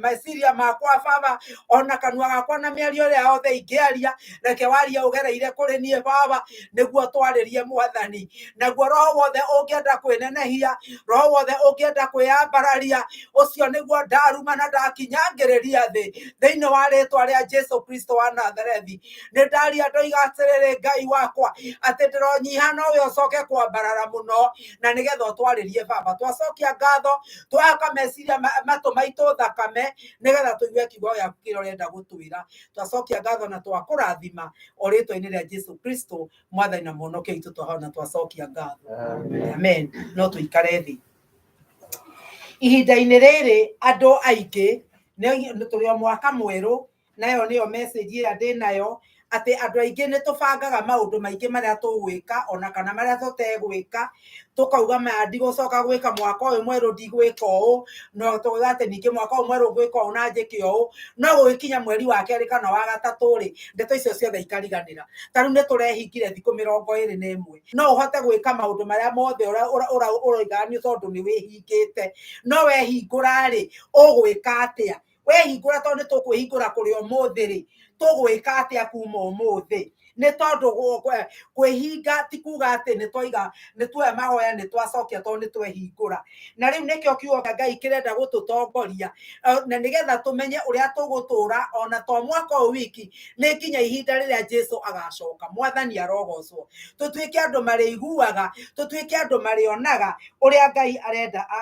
meciria makwa Baba, ona kanua gakwa na mĩario ĩrĩa yothe ingĩaria, reke warie ũgereire kũrĩ niĩ Baba, nĩguo twarĩrie Mwathani. Naguo roho wothe ũngĩenda kwĩnenehia, roho wothe ũngĩenda kwĩyambararia, ũcio nĩguo ndaruma na ndakinyangĩrĩria thĩ thĩinĩ wa rĩtwa rĩa Jesu Kristo wa Nazarethi. Nĩ ndaria ndoiga atĩrĩrĩ Ngai wakwa, atĩ ndĩronyiha nowe ũcoke kwambarara mũno, na nĩgetha ũtwarĩrie Baba. Twacokia ngatho, twahaka meciria matũ maitũ thakame, nĩgetha tũigue kiugo gĩaku kĩrĩa ũrenda gũtwĩra. Twacokia ngatho na twakũrathima o rĩtwa-inĩ rĩa Jesu Kristo Mwathani na Mũhonokia witũ, twahona twacokia ngatho. Amen. No tũikare thĩ. Ihinda-inĩ rĩrĩ andũ aingĩ nĩ tũrĩ o mwaka mwerũ, nayo nĩyo message ĩrĩa ndĩnayo, atĩ andũ aingĩ nĩ tũbangaga maũndũ maingĩ marĩa tũgwĩka ona kana marĩa tũtegwĩka, tũkauga maya ndigũcoka gwĩka mwaka ũyũ mwerũ, ndigwĩka ũũ, no tũgauga atĩ ningĩ mwaka ũyũ mwerũ ngwĩka ũũ na njĩke ũũ, no gũgĩkinya mweri wa kerĩ kana wa gatatũ rĩ, ndeto icio ciothe ikariganĩra. Ta rĩu nĩ tũrehingire thikũ 21, no ũhote gwĩka maũndũ marĩa mothe ũroiga nĩ tondũ nĩ wĩhingĩte. No wehingũra rĩ, ũgwĩka atĩa? Wehingũra, tondũ nĩ tũkwĩhingũra kũrĩ ũmũthĩ rĩ, tũgwĩka atĩa kuma ũmũthĩ? Nĩ tondũ kwĩhinga ti kuga atĩ nĩ twaiga nĩ tuoya mahoya nĩ twacokia tondũ nĩ twehingũra. Na rĩu nĩkĩo kiugo kĩa Ngai kĩrenda gũtũtongoria na nĩgetha tũmenye ũrĩa tũgũtũra ona to mwaka ũyũ wiki, nĩ nginya ihinda rĩrĩa Jesu agacoka. Mwathani arogocwo. Tũtuĩke andũ marĩiguaga, tũtuĩke andũ marĩonaga ũrĩa Ngai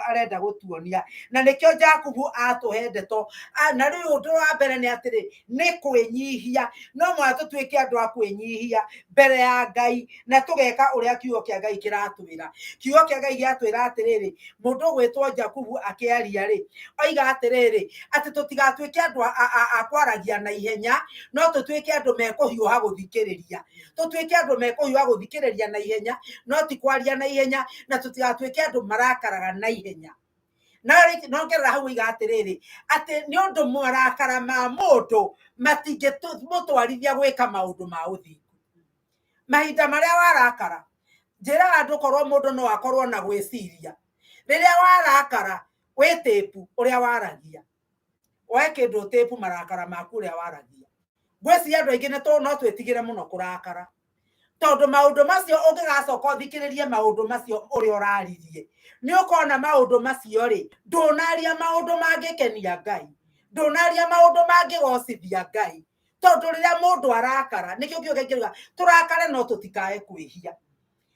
arenda gũtuonia. Na nĩkĩo Jakubu atũhe ndeto. Na rĩu ũndũ wa mbere nĩ atĩrĩ, nĩ kwĩnyihia. No mũhaka tũtuĩke andũ a kwĩnyihia mbere ya Ngai na tũgeka ũrĩa kiugo kĩa Ngai kĩratwĩra. Kiugo kĩa Ngai gĩatwĩra atĩrĩrĩ, mũndũ ũgwĩtwo Jakubu akĩaria rĩ, oiga atĩrĩrĩ, atĩ tũtigatuĩke andũ a kwaragia na ihenya, no tũtuĩke andũ mekũhiũha gũthikĩrĩria. Tũtuĩke andũ mekũhiũha gũthikĩrĩria na ihenya, no ti kwaria na ihenya, na tũtigatuĩke andũ marakaraga na ihenya. Na nongerera hau oiga atĩrĩrĩ, atĩ nĩ ũndũ marakara ma mũndũ matingĩmũtwarithia gwĩka maũndũ ma ũthingu. Mahinda marĩa warakara, njĩraga andũ korwo mũndũ no akorwo na gwĩciria. Rĩrĩa warakara, wĩ tĩpu ũrĩa waragia. Woe kĩndũ tĩpu marakara maku ũrĩa waragia. Ngwĩciria andũ aingĩ no twĩtigĩre mũno kũrakara. Tondũ maũndũ macio ũngĩgacoka ũthikĩrĩrie maũndũ macio ũrĩa ũraririe, nĩ ũkona maũndũ macio rĩ, ndũnaria maũndũ mangĩkenia Ngai, ndũnaria maũndũ mangĩgocithia Ngai. Tondũ rĩrĩa mũndũ arakara, nĩkĩo kiugo kĩa Ngai tũrakare no tũtikae kwĩhia.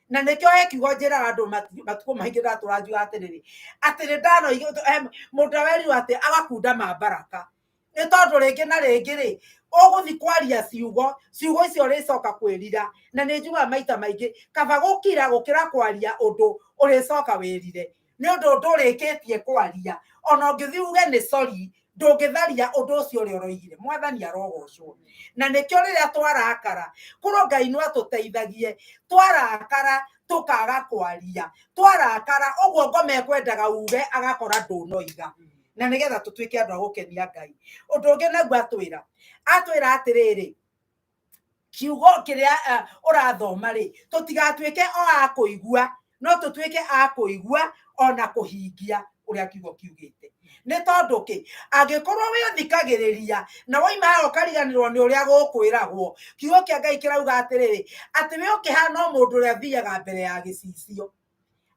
Na nĩkĩo he kiugo njĩraga andũ matukũ maingĩ ndatũra njugaga atĩrĩrĩ, atĩ nĩ ndanoiga, mũndũ werirwo atĩ agakunda ma baraka. Nĩ tondũ rĩngĩ na rĩngĩ rĩ, ũgũthiĩ kwaria ciugo, ciugo icio ũrĩcoka kwĩrira. Na nĩ njugaga maita maingĩ, kaba gũkira gũkĩra kwaria ũndũ ũrĩcoka wĩrire. Nĩ ũndũ ndũrĩkĩtie kwaria, ona ũngĩthiĩ uge nĩ sorry, ndũngĩtharia ũndũ ũcio ũrĩa ũroigire. Mwathani arogocwo. Na nĩkĩo rĩrĩa twarakara, korwo Ngai no atũteithagie, twarakara tũkaga kwaria, twarakara ũguo ngoma ĩkwendaga uge agakora ndũnoiga. Na nĩgetha tũtuĩke andũ a gũkenia Ngai. Ũndũ ũngĩ naguo atwĩra, atwĩra atĩrĩrĩ, kiugo kĩrĩa ũrathoma rĩ, tũtigatuĩke o a kũigua, no tũtuĩke a kũigua ona kũhingia ũrĩa kiugo kiugĩte. Nĩ tondũ kĩ, angĩkorwo wĩ ũthikagĩrĩria na waima haha ũkariganĩrwo nĩ ũrĩa gũkwĩragwo, kiugo kĩa Ngai kĩrauga atĩrĩrĩ, atĩ we ũkĩhana o mũndũ ũrĩa ũthiaga mbere ya gĩcicio,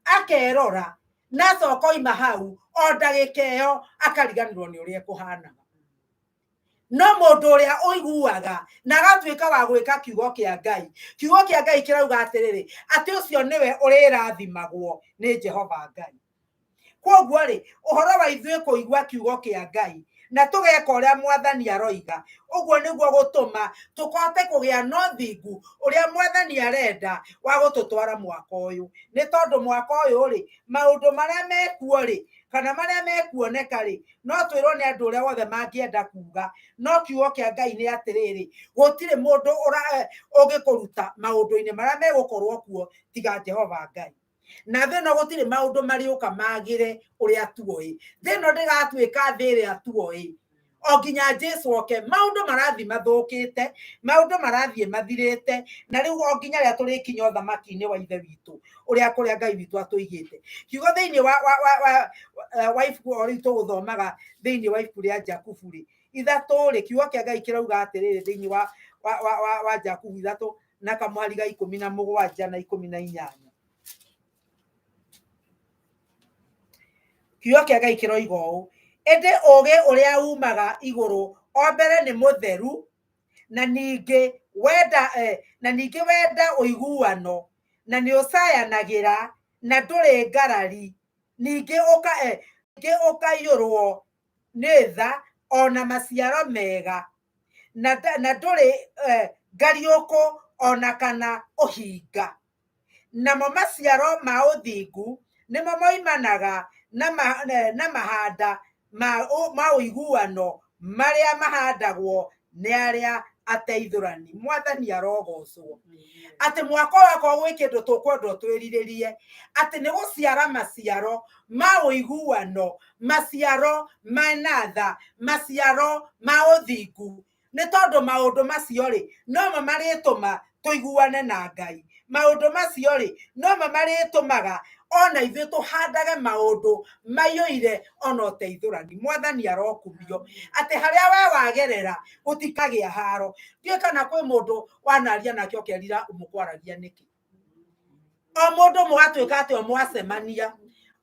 akerora na acoka oima hau o ndagĩka ĩyo akariganĩrwo nĩ ũrĩa ekũhanaga. No mũndũ ũrĩa ũiguaga na agatuĩka wa gwĩka kiugo kĩa Ngai, kiugo kĩa Ngai kĩrauga atĩrĩrĩ, atĩ ũcio nĩwe ũrĩrathimagwo nĩ Jehova Ngai. Kwoguo rĩ, ũhoro wa ithuĩ kũigua kiugo kĩa Ngai na tũgeka ũrĩa mwathani aroiga, ũguo nĩguo gũtũma tũkote kũgĩa na ũthingu ũrĩa mwathani arenda wa gũtũtwara mwaka ũyũ. Nĩ tondũ mwaka ũyũ rĩ, maũndũ marĩa mekuo rĩ, kana marĩa mekuoneka rĩ, no twĩrwo nĩ andũ ũrĩa wothe mangĩenda kuga, no kiugo kĩa Ngai nĩ atĩrĩrĩ, gũtirĩ mũndũ ũngĩkũruta maũndũ-inĩ marĩa megũkorwo kuo tiga Jehova Ngai. Na thĩ ĩno gũtirĩ maũndũ marĩũka magĩre ũrĩa tuoĩ. Thĩ ĩno ndĩgatuĩka thĩ ĩrĩa tuoĩ o nginya Jesu oke. Maũndũ marathiĩ mathũkĩte, maũndũ marathiĩ mathirĩte, na rĩu o nginya rĩrĩa tũrĩkinya ũthamaki-inĩ wa Ithe witũ, ũrĩa kũrĩa Ngai witũ atũigĩte. Kiugo thĩinĩ wa ibuku o rĩu tũgũthomaga thĩinĩ wa ibuku rĩa Jakubu rĩ, ithatũ rĩ, kiugo kĩa Ngai kĩrauga atĩrĩrĩ thĩinĩ wa Jakubu ithatũ na kamũhari ga 17 na 18. Kiugo kĩa Ngai kĩroiga ũũ, ĩndĩ ũũgĩ ũrĩa umaga igũrũ o mbere nĩ mũtheru, na ningĩ wenda, na ningĩ wenda ũiguano, na nĩ ũcayanagĩra, na ndũrĩ ngarari, ningĩ ningĩ ũkaiyũrwo nĩ tha ona maciaro mega, na ndũrĩ ngariũkũ ona kana ũhinga. Namo maciaro ma ũthingu nĩmo moimanaga na mahanda ma ũiguano marĩa mahandagwo nĩ arĩa ateithũrani. Mwathani arogocwo. Atĩ mwaka ũyũ akorwo gwĩ kĩndũ tũkwendwo twĩrirĩrie, atĩ nĩ gũciara maciaro ma ũiguano, maciaro mena tha, maciaro ma ũthingu. Nĩ tondũ maũndũ macio rĩ, nomo marĩtũma tũiguane na Ngai. Maũndũ macio rĩ, nomo marĩtũmaga Ona ithuĩ tũhandage maũndũ maiyũire ona ũteithũrani. Mwathani arokumio atĩ harĩa we wagerera gũtikagĩa haro. Ndiũĩ kana kwĩ mũndũ wanaria nake ũkerira mũkwaragia nĩkĩ. O mũndũ mũgatuĩka atĩ o mwacemania,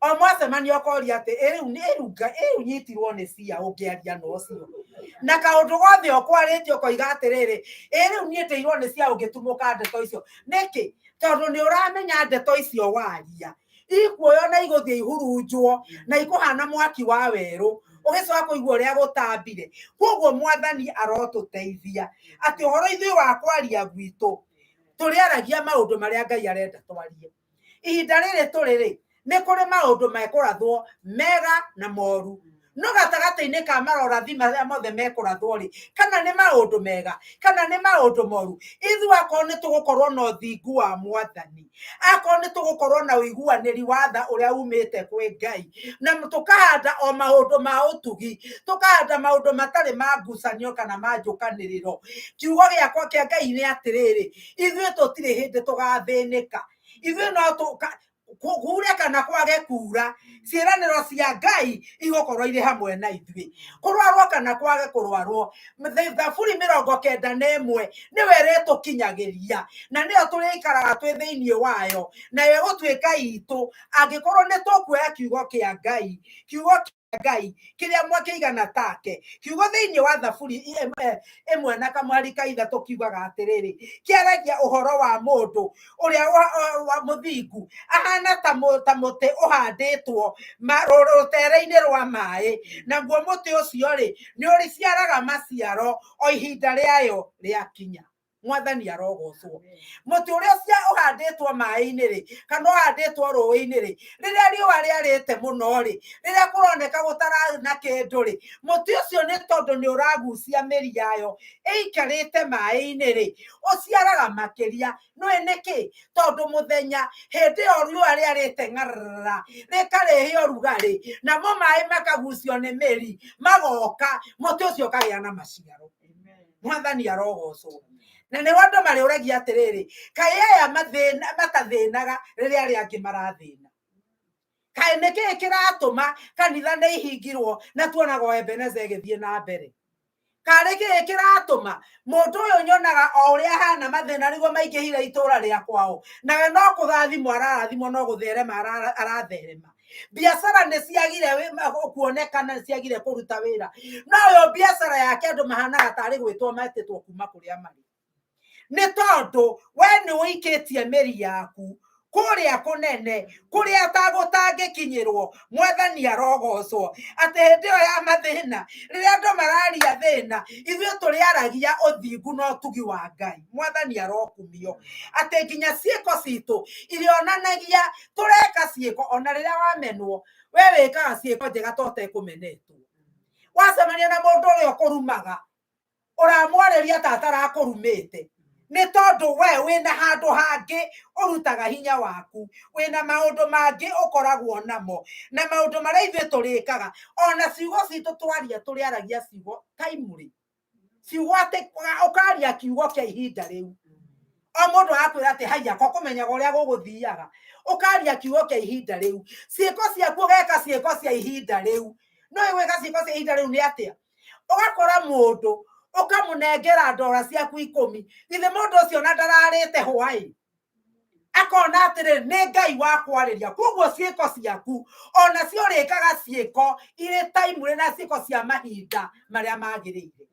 o mwacemania ũkoria atĩ ĩ rĩu ĩ rĩu nyitirwo nĩ cia ũngĩaria na ũcio. Na kaũndũ gothe ũkwarĩtie ũkoiga atĩrĩrĩ, ĩ rĩu niĩ ndĩirwo nĩ cia ũngĩtumũka ndeto icio. Nĩkĩ? Tondũ nĩ ũramenya ndeto icio waria ikuoywo na igũthiĩ ihurunjwo na ikũhana mwaki wa werũ, ũgĩcoka kũigua ũrĩa gũtambire. Koguo Mwathani arotũteithia atĩ ũhoro ithuĩ wa kwaria gwitũ tũrĩaragia maũndũ marĩa Ngai arenda twarie. Ihinda rĩrĩ tũrĩ rĩ, nĩ kũrĩ maũndũ mekũrathwo mega na moru, no gatagatĩ-inĩ ka marorathi marĩa mothe mekũrathwo rĩ, kana nĩ maũndũ mega kana nĩ maũndũ moru, ithuĩ akorwo nĩ tũgũkorwo na ũthingu wa Mwathani, akorwo nĩ tũgũkorwo na ũiguanĩri wa tha ũrĩa umĩte kwĩ Ngai, na tũkahanda o maũndũ ma ũtugi, tũkahanda maũndũ matarĩ ma ngucanio kana ma njũkanĩrĩro. Kiugo gĩakwa kĩa Ngai nĩ atĩrĩrĩ, ithuĩ tũtirĩ hĩndĩ tũgathĩnĩka. Ithuĩ no kure kana kwage kura, ciĩranĩro cia Ngai igũkorwo irĩ hamwe na ithuĩ. Kũrwarwo kana kwage kũrwarwo, Thaburi 91 nĩwe ĩrĩtũkinyagĩria, na nĩyo tũrĩikaraga twĩ thĩinĩ wayo, nayo ĩgũtuĩka itũ angĩkorwo nĩ tũkuoya kiugo kĩa Ngai, kiugo kĩa Ngai kĩrĩa mwakĩigana take. Kiugo thĩinĩ wa Thaburi 1 na kamwari ka 3 kiugaga atĩrĩrĩ, kĩaragia ũhoro wa mũndũ ũrĩa wa mũthingu ahana ta mũtĩ ũhandĩtwo rũtere-inĩ rwa maĩ, naguo mũtĩ ũcio rĩ nĩ ũrĩciaraga maciaro o ihinda rĩayo rĩakinya. Mwathani arogocwo. Mũtĩ ũrĩa ũhandĩtwo maĩ-inĩ rĩ, kana ũhandĩtwo rũĩ-inĩ rĩ, rĩrĩa riũa rĩarĩte mũno rĩ, rĩrĩa kũroneka gũtararĩ na kĩndũ rĩ, mũtĩ ũcio nĩ tondũ nĩ ũragucia mĩri yayo ĩikarĩte maĩ-inĩ rĩ, ũciaraga makĩria. Nĩũĩ nĩkĩ? Tondũ mũthenya hĩndĩ ĩyo riũa rĩarĩte ng'arara, rĩkarehe ũrugarĩ, namo maĩ makagucio nĩ mĩri, magoka, mũtĩ ũcio ũkagĩa na maciaro. Mwathani arogocwo. Na nĩ andũ marĩũragia atĩrĩrĩ, kaĩ aya matathĩnaga rĩrĩa arĩa angĩ marathĩna? Kaĩ nĩkĩĩ kĩratũma kanitha nĩ ihingirwo na tuonaga o Ebeneza ĩgĩthiĩ na mbere? Karĩ kĩĩ kĩratũma mũndũ ũyũ nyonaga o ũrĩa ahana mathĩna nĩguo maingĩhire itũra rĩa kwao, nawe no kũrathimwo ararathimwo, no gũtherema aratherema. Biacara nĩ ciagire kuonekana, nĩ ciagire kũruta wĩra, no yo biacara yake andũ mahanaga tarĩ gwĩtwo metĩtwo kuma kũrĩa marĩ. Nĩ tondũ we nĩ ũikĩtie mĩri yaku kũrĩa kũnene, kũrĩa gũtangĩkinyĩrwo. Mwathani arogocwo atĩ hĩndĩ ĩyo ya mathĩna, rĩrĩa andũ mararia thĩna, ithuĩ tũrĩaragia ũthingu na ũtugi wa Ngai. Mwathani arokumio atĩ nginya ciĩko citũ irĩonanagia tũreka ciĩko, ona rĩrĩa wamenwo we wĩkaga ciĩko njega to ũtekũmenetwo. Wacemania na mũndũ ũrĩa ũkũrumaga, ũramwarĩria ta atarakũrumĩte, nĩ tondũ we wĩna handũ hangĩ ũrutaga hinya waku, wĩna maũndũ mangĩ ũkoragwo namo, na maũndũ marĩa ithuĩ tũrĩkaga, ona ciugo citũ twaria tũrĩaragia ciugo timely, ciugo atĩ ũkaria kiugo kĩa ihinda rĩu. O mũndũ agakwĩra atĩ haiya, ko kũmenyaga ũrĩa gũgũthiaga, ũkaria kiugo kĩa ihinda rĩu. Ciĩko ciaku ũgeka ciĩko cia ihinda rĩu. No gwĩka ciĩko cia ihinda rĩu nĩ atĩa? Ũgakora mũndũ ũkamũnengera ndora ciaku 10, githĩ mũndũ ũcio ona ndararĩte hwaĩ, akona atĩrĩrĩ nĩ Ngai wa kwarĩria. Koguo ciĩko ciaku ona cio ũrĩkaga ciĩko irĩ timely na ciĩko cia mahinda marĩa magĩrĩire.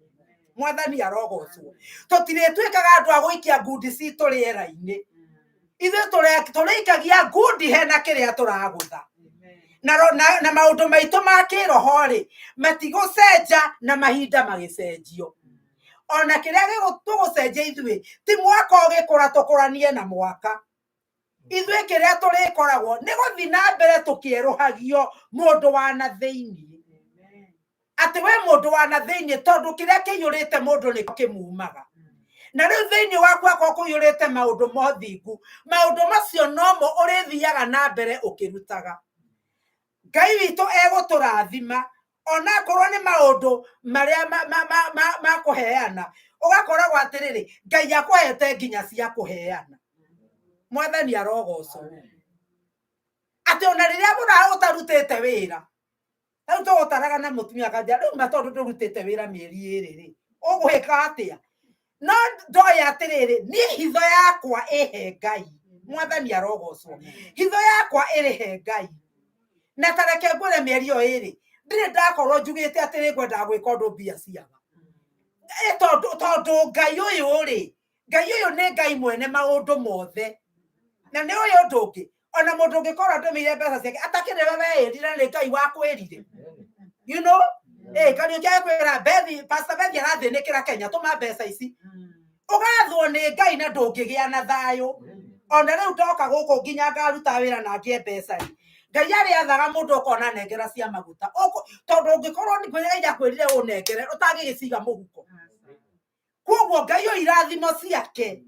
Mwathani arogocwo. Tũtirĩtuĩkaga andũ a gũikia ngundi citũ rĩera-inĩ. Ithuĩ tũrĩikagia ngundi hena kĩrĩa tũragũtha. Na maũndũ maitũ ma kĩroho rĩ, matigũcenja na mahinda magĩcenjio. Ona kĩrĩa tũgũcenjia ithuĩ ti mwaka ũgĩkũra tũkũranie na mwaka. Ithuĩ kĩrĩa tũrĩkoragwo nĩ gũthiĩ na mbere tũkĩerũhagio mũndũ wa na thĩinĩ. Atĩ we mũndũ wa na thĩinĩ, tondũ kĩrĩa kĩiyũrĩte mũndũ nĩ kĩmumaga. Na rĩu thĩinĩ waku akorwo kũiyũrĩte maũndũ ma ũthingu, maũndũ macio nomo ũrĩthiaga na mbere ũkĩrutaga. Ngai witũ egũtũrathima ona akorwo nĩ maũndũ marĩa ma kũheana, ũgakoragwo atĩrĩrĩ, Ngai akũhete nginya cia kũheana. Mwathani arogocwo. Atĩ ona rĩrĩa mũra ũtarutĩte wĩra, rĩu tũgũtaraga na mũtumia akanja rĩu ma tondũ ndũrutĩte wĩra mĩeri ĩrĩ rĩ, ũgwĩka atĩa? No ndoĩ atĩrĩrĩ, niĩ hitho yakwa ĩhe Ngai, mwathani arogocwo, hitho yakwa ĩrĩ he Ngai. Na ta reke ngwĩre mĩeri ĩyo ĩrĩ, ndirĩ ndakorwo njugĩte atĩ nĩ ngwendaga gwĩka ũndũ mbia ciaga. Ĩ tondũ Ngai ũyũ rĩ, Ngai ũyũ nĩ Ngai mwene maũndũ mothe. Na nĩ ũyũ ũndũ ũngĩ, ona mũndũ ũngĩkorwo andũmĩire mbeca ciake atakĩrĩ we weĩrire nĩ Ngai wakwĩrire. You know? Ĩ Kariũki agĩkwĩra Bethi, Pastor Bethi arathĩnĩkĩra Kenya, tũma mbeca ici. Ũgathwo nĩ Ngai na ndũngĩgĩa na thayũ. Ona rĩu ndoka gũkũ nginya ngaruta wĩra na ngĩe mbeca rĩ, Ngai arĩathaga mũndũ ũkona nengera cia maguta. Tondũ ũngĩkorwo nĩ Ngai akwĩrire ũnengere ũtangĩgĩciga mũhuko. Koguo Ngai ũyũ irathimo ciake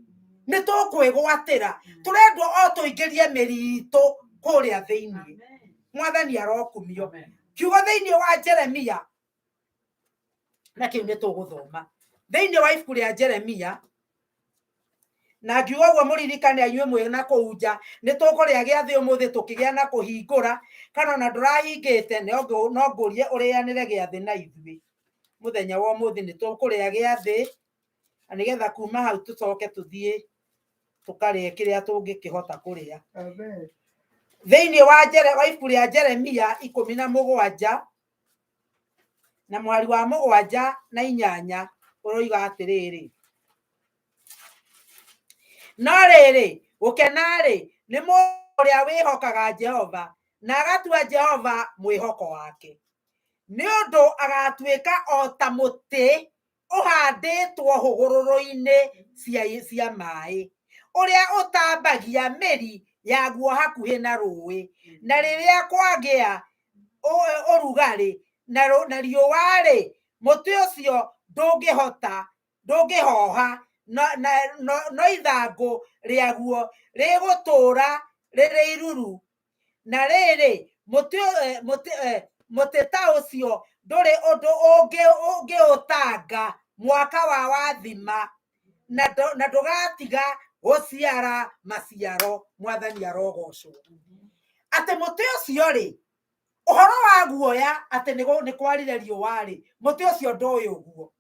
nĩ tũkwĩgwatĩra, tũrendwo o tũingĩrie mĩri itũ kũrĩa thĩinĩ. Mwathani arokumio. Kiugo thĩinĩ wa Jeremia, na kĩu nĩ tũgũthoma thĩinĩ wa ibuku rĩa Jeremia, na ngiuga ũguo mũririkane inyuĩ mwĩ na kũu nja, nĩ tũkũrĩa gĩathĩ ũmũthĩ tũkĩgĩa na kũhingũra, kana ona ndũrahingĩte no ngũrie ũrĩanĩre gĩathĩ na ithuĩ. Mũthenya wa ũmũthĩ nĩ tũkũrĩa gĩathĩ, na nĩgetha kuma hau tũcoke tũthiĩ tũkarĩe kĩrĩa tũngĩkĩhota kũrĩa. Thĩinĩ wa wa ibuku rĩa Jeremia 17 na mũhari wa 7 na 8 ũroiga atĩrĩrĩ, no rĩrĩ, gũkena-rĩ, nĩ mũndũ ũrĩa wĩhokaga Jehova, na agatua Jehova mwĩhoko wake. Nĩ ũndũ agatuĩka o ta mũtĩ ũhandĩtwo hũgũrũrũ-inĩ cia maĩ, ũrĩa ũtambagia mĩri yaguo hakuhĩ na rũĩ, na rĩrĩa kwagĩa ũrugarĩ na riũa-rĩ, mũtĩ ũcio ndũngĩhota, ndũngĩhoha, no ithangũ rĩaguo rĩgũtũũra rĩrĩ iruru. Na rĩrĩ, mũtĩ ta ũcio ndũrĩ ũndũ ũngĩũtanga mwaka wa wathima, na ndũgatiga gũciara maciaro. Mwathani arogocwo. Atĩ mũtĩ ũcio rĩ, ũhoro wa guoya atĩ nĩ kwarire riũa rĩ, mũtĩ ũcio ndũĩ ũguo.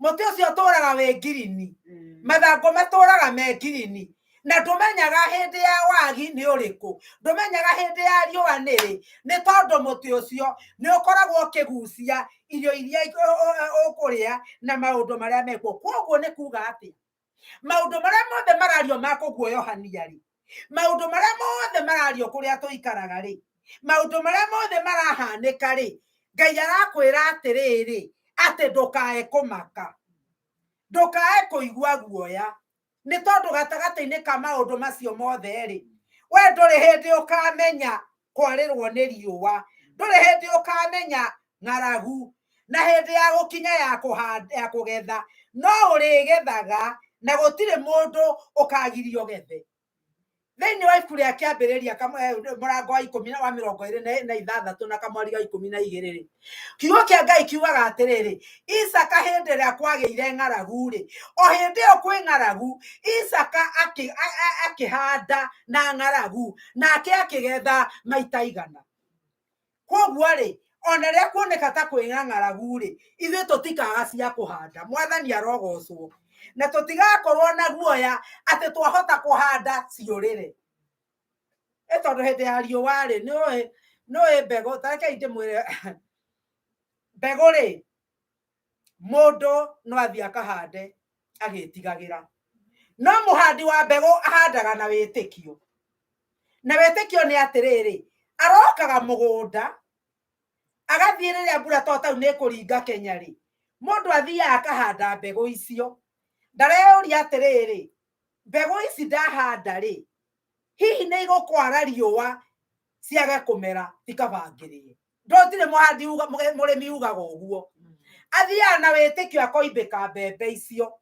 Mũtĩ ũcio ũtũraga wĩ ngirini, mathangũ matũraga me ngirini, na ndũmenyaga hĩndĩ ya wagi nĩ ũrĩkũ, ndũmenyaga hĩndĩ ya riũa nĩ rĩ, nĩ tondũ mũtĩ ũcio nĩ ũkoragwo ũkĩgucia irio iria ũkũrĩa na maũndũ marĩa mekuo. Koguo nĩ kuga atĩ maũndũ marĩa mothe marario ma kũguoyohania rĩ, maũndũ marĩa mothe marario kũrĩa tũikaraga rĩ, maũndũ marĩa mothe marahanĩka rĩ, Ngai arakwĩra atĩrĩrĩ, atĩ ndũkae kũmaka, ndũkae kũigua guoya, nĩ tondũ gatagatĩ-inĩ ka maũndũ macio mothe rĩ, we ndũrĩ hĩndĩ ũkamenya kwarĩrwo nĩ riũa, ndũrĩ hĩndĩ ũkamenya ng'aragu, na hĩndĩ ya gũkinya ya kũhanda, ya kũgetha, no ũrĩgethaga na gũtirĩ mũndũ ũkagirio gethe. Thĩinĩ wa ibuku rĩa Kĩambĩrĩria mũrango wa ikũmi wa mĩrongo ĩrĩ na ithathatũ na kamwari ga 12 rĩ, kiugo kĩa Ngai kiugaga atĩrĩrĩ, Isaka hĩndĩ ĩrĩa kwagĩire ng'aragu rĩ, o hĩndĩ ĩyo kwĩ ng'aragu, Isaka akĩhanda na ng'aragu, nake akĩgetha maita 100. Koguo rĩ, ona rĩrĩa kuoneka ta kwĩ na ng'aragu rĩ, ithuĩ tũtikaga cia kũhanda. Mwathani arogocwo. Na tũtigakorwo na guoya atĩ twahota kũhanda ciũrĩre. Ĩ tondũ hĩndĩ ya riũa rĩ, nĩũĩ mbegũ, ta rekei ndĩmwĩre, mbegũ rĩ, mũndũ no athiĩ akahande agĩtigagĩra. No mũhandi wa mbegũ ahandaga na wĩtĩkio. Na wĩtĩkio nĩ atĩrĩrĩ, arokaga mũgũnda, agathiĩ rĩrĩa mbura to tau nĩ ĩkũringa Kenya rĩ, mũndũ athiaga akahanda mbegũ icio. Ndareyũria atĩrĩrĩ, mbegũ ici ndahanda rĩ, hihi nĩ igũkwara riũa ciage kũmera tikabangĩrĩe. Ndũtirĩ mũhandi mũrĩmi ugaga ũguo. Athiaga na wĩtĩkio akoimbĩka mbembe icio,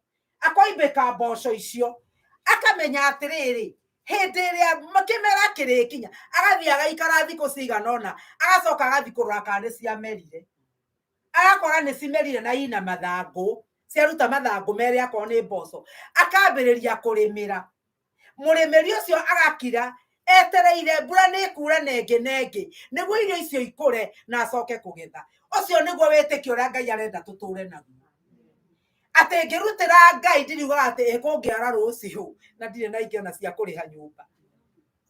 akoimbĩka mboco icio, akamenya atĩrĩrĩ, hĩndĩ ĩrĩa kĩmera kĩrĩkinya, agathiĩ agaikara thikũ cigana ũna, agacoka agathiĩ kũrora kana nĩ ciamerire. Agakora nĩ cimerire na ina mathangũ, ciaruta mathangũ merĩ akorwo nĩ mboco, akambĩrĩria kũrĩmĩra. Mũrĩmĩri ũcio agakira Etereire mbura nĩ ĩkure na ĩngĩ na ĩngĩ nĩguo irio icio ikũre na acoke kũgetha. Ũcio nĩguo wĩtĩkio ũrĩa Ngai arenda tũtũre naguo. Atĩ ngĩrutĩra Ngai ndiriugaga atĩ ĩkũngĩara rũciũ na ndirĩ na ingĩ ona cia kũrĩha nyũmba.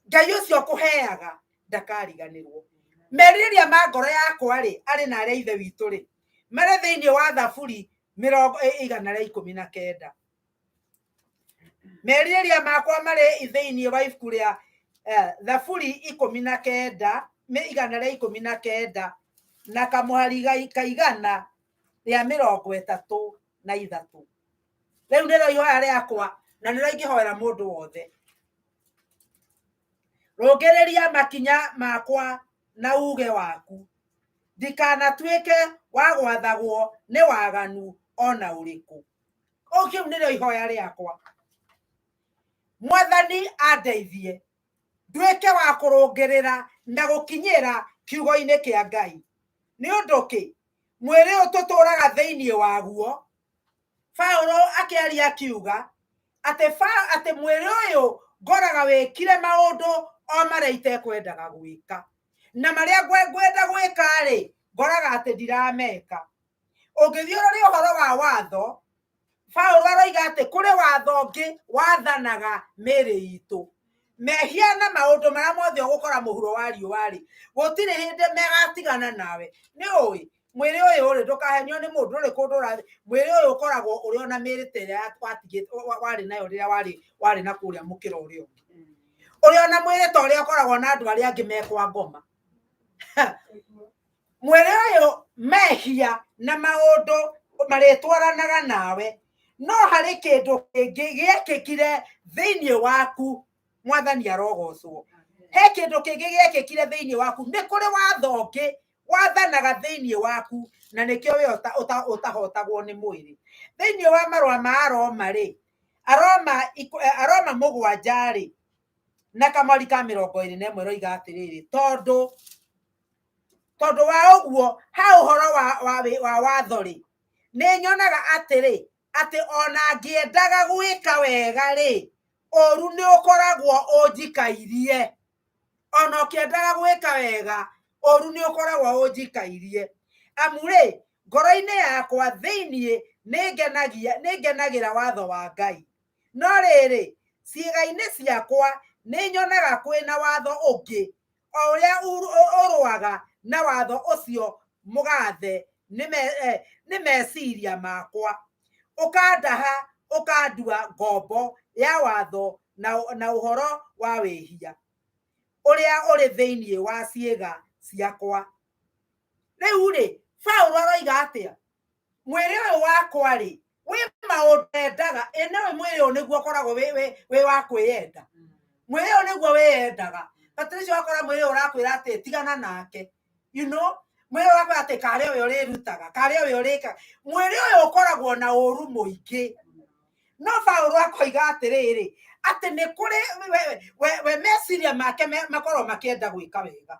Ngai ũcio ũkũheaga ndakariganĩrwo. Merirĩria ma ngoro yakwa rĩ, arĩ na arĩa ithe witũ rĩ, marĩ thĩinĩ wa Thaburi mĩrongo 119. Merirĩria makwa marĩ thĩinĩ wa ibuku rĩa Thaburi 19, 119 na kamũhari ka 133. Rĩu nĩrĩo ihoya rĩakwa na nĩrĩo ingĩhoera mũndũ wothe. Rũngĩrĩria makinya makwa na uge waku, ndikanatuĩke wa gwathagwo nĩ waganu ona ũrĩkũ. O kĩu nĩrĩo ihoya rĩakwa. Mwathani andeithie nduĩke wa kũrũngĩrĩra na gũkinyĩra kiugo-inĩ kĩa Ngai. Nĩ ũndũ kĩ? Mwĩrĩ ũyũ tũtũraga thĩinĩ waguo, Paulo akĩaria akiuga atĩ atĩ mwĩrĩ ũyũ ngoraga wĩkire maũndũ o marĩa itekwendaga gwĩka, na marĩa ngwenda gwĩka-rĩ, ngoraga atĩ ndirameka. Ũngĩthiĩ ũrore ũhoro wa watho, Paulo aroiga atĩ kũrĩ watho ũngĩ wathanaga mĩĩrĩ itũ. Mehia na maũndũ marĩa mothe ũgũkora mũhuro wa riũa-rĩ, gũtirĩ hĩndĩ megatigana nawe. Nĩ ũĩ mwĩrĩ ũyũ rĩ, ndũkahenio nĩ mũndũ, ndũrĩ kũndũ ũrathiĩ. Mwĩrĩ ũyũ ũkoragwo ũrĩ ona mĩĩrĩ ta ĩrĩa warĩ nayo rĩrĩa warĩ na kũrĩa mũkĩra ũrĩa ũngĩ. Ũrĩ ona mwĩrĩ ta ũrĩa ũkoragwo na andũ arĩa angĩ me kwa ngoma. Mwĩrĩ ũyũ mehia na maũndũ marĩtwaranaga nawe, no harĩ kĩndũ kĩngĩ gĩekĩkire thĩinĩ waku. Mwathani arogocwo. He kĩndũ kĩngĩ gĩekĩkire thĩinĩ waku. Nĩ kũrĩ watho ũngĩ wathanaga thĩinĩ waku, na nĩkĩo we ũtahotagwo nĩ mwĩrĩ. Thĩinĩ wa marũa ma Aroma rĩ, Aroma 7 rĩ, na kamwari ka 21 ĩroiga atĩrĩrĩ, tondũ wa ũguo ha ũhoro wa watho rĩ, nĩ nyonaga atĩrĩ, atĩ ona ngĩendaga gwĩka wega rĩ, ũru nĩ ũkoragwo ũnjikairie. Ona ũkĩendaga gwĩka wega, ũru nĩ ũkoragwo ũnjikairie. Amu rĩ, ngoro-inĩ yakwa thĩinĩ nĩ ngenagĩra watho wa Ngai. No rĩrĩ, ciĩga-inĩ ciakwa nĩ nyonaga kwĩna watho ũngĩ, o ũrĩa ũrũaga na watho ũcio mũgathe nĩ meciria makwa, ũkandaha ũkandua ngombo ya watho na ũhoro wa wĩhia ũrĩa ũrĩ thĩinĩ wa ciĩga ciakwa. Rĩu rĩ, Paulo aroiga atĩa? Mwĩrĩ ũyũ wakwa rĩ, wĩ maũndũ endaga, ĩ nawe mwĩrĩ ũyũ nĩguo ũkoragwo wĩ wa kwĩyenda. Mwĩrĩ ũyũ nĩguo wĩyendaga. Patricia wakora mwĩrĩ ũyũ ũrakwĩra atĩ tigana nake. You know, mwĩrĩ ũyũ ũrakwĩra atĩ karĩ ũyũ ũrĩrutaga, karĩ ũyũ ũrĩkaga. Mwĩrĩ ũyũ ũkoragwo na ũru mũingĩ. No Paulo akoiga atĩrĩrĩ, atĩ nĩ kũrĩ we meciria make makoragwo makĩenda gwĩka wega.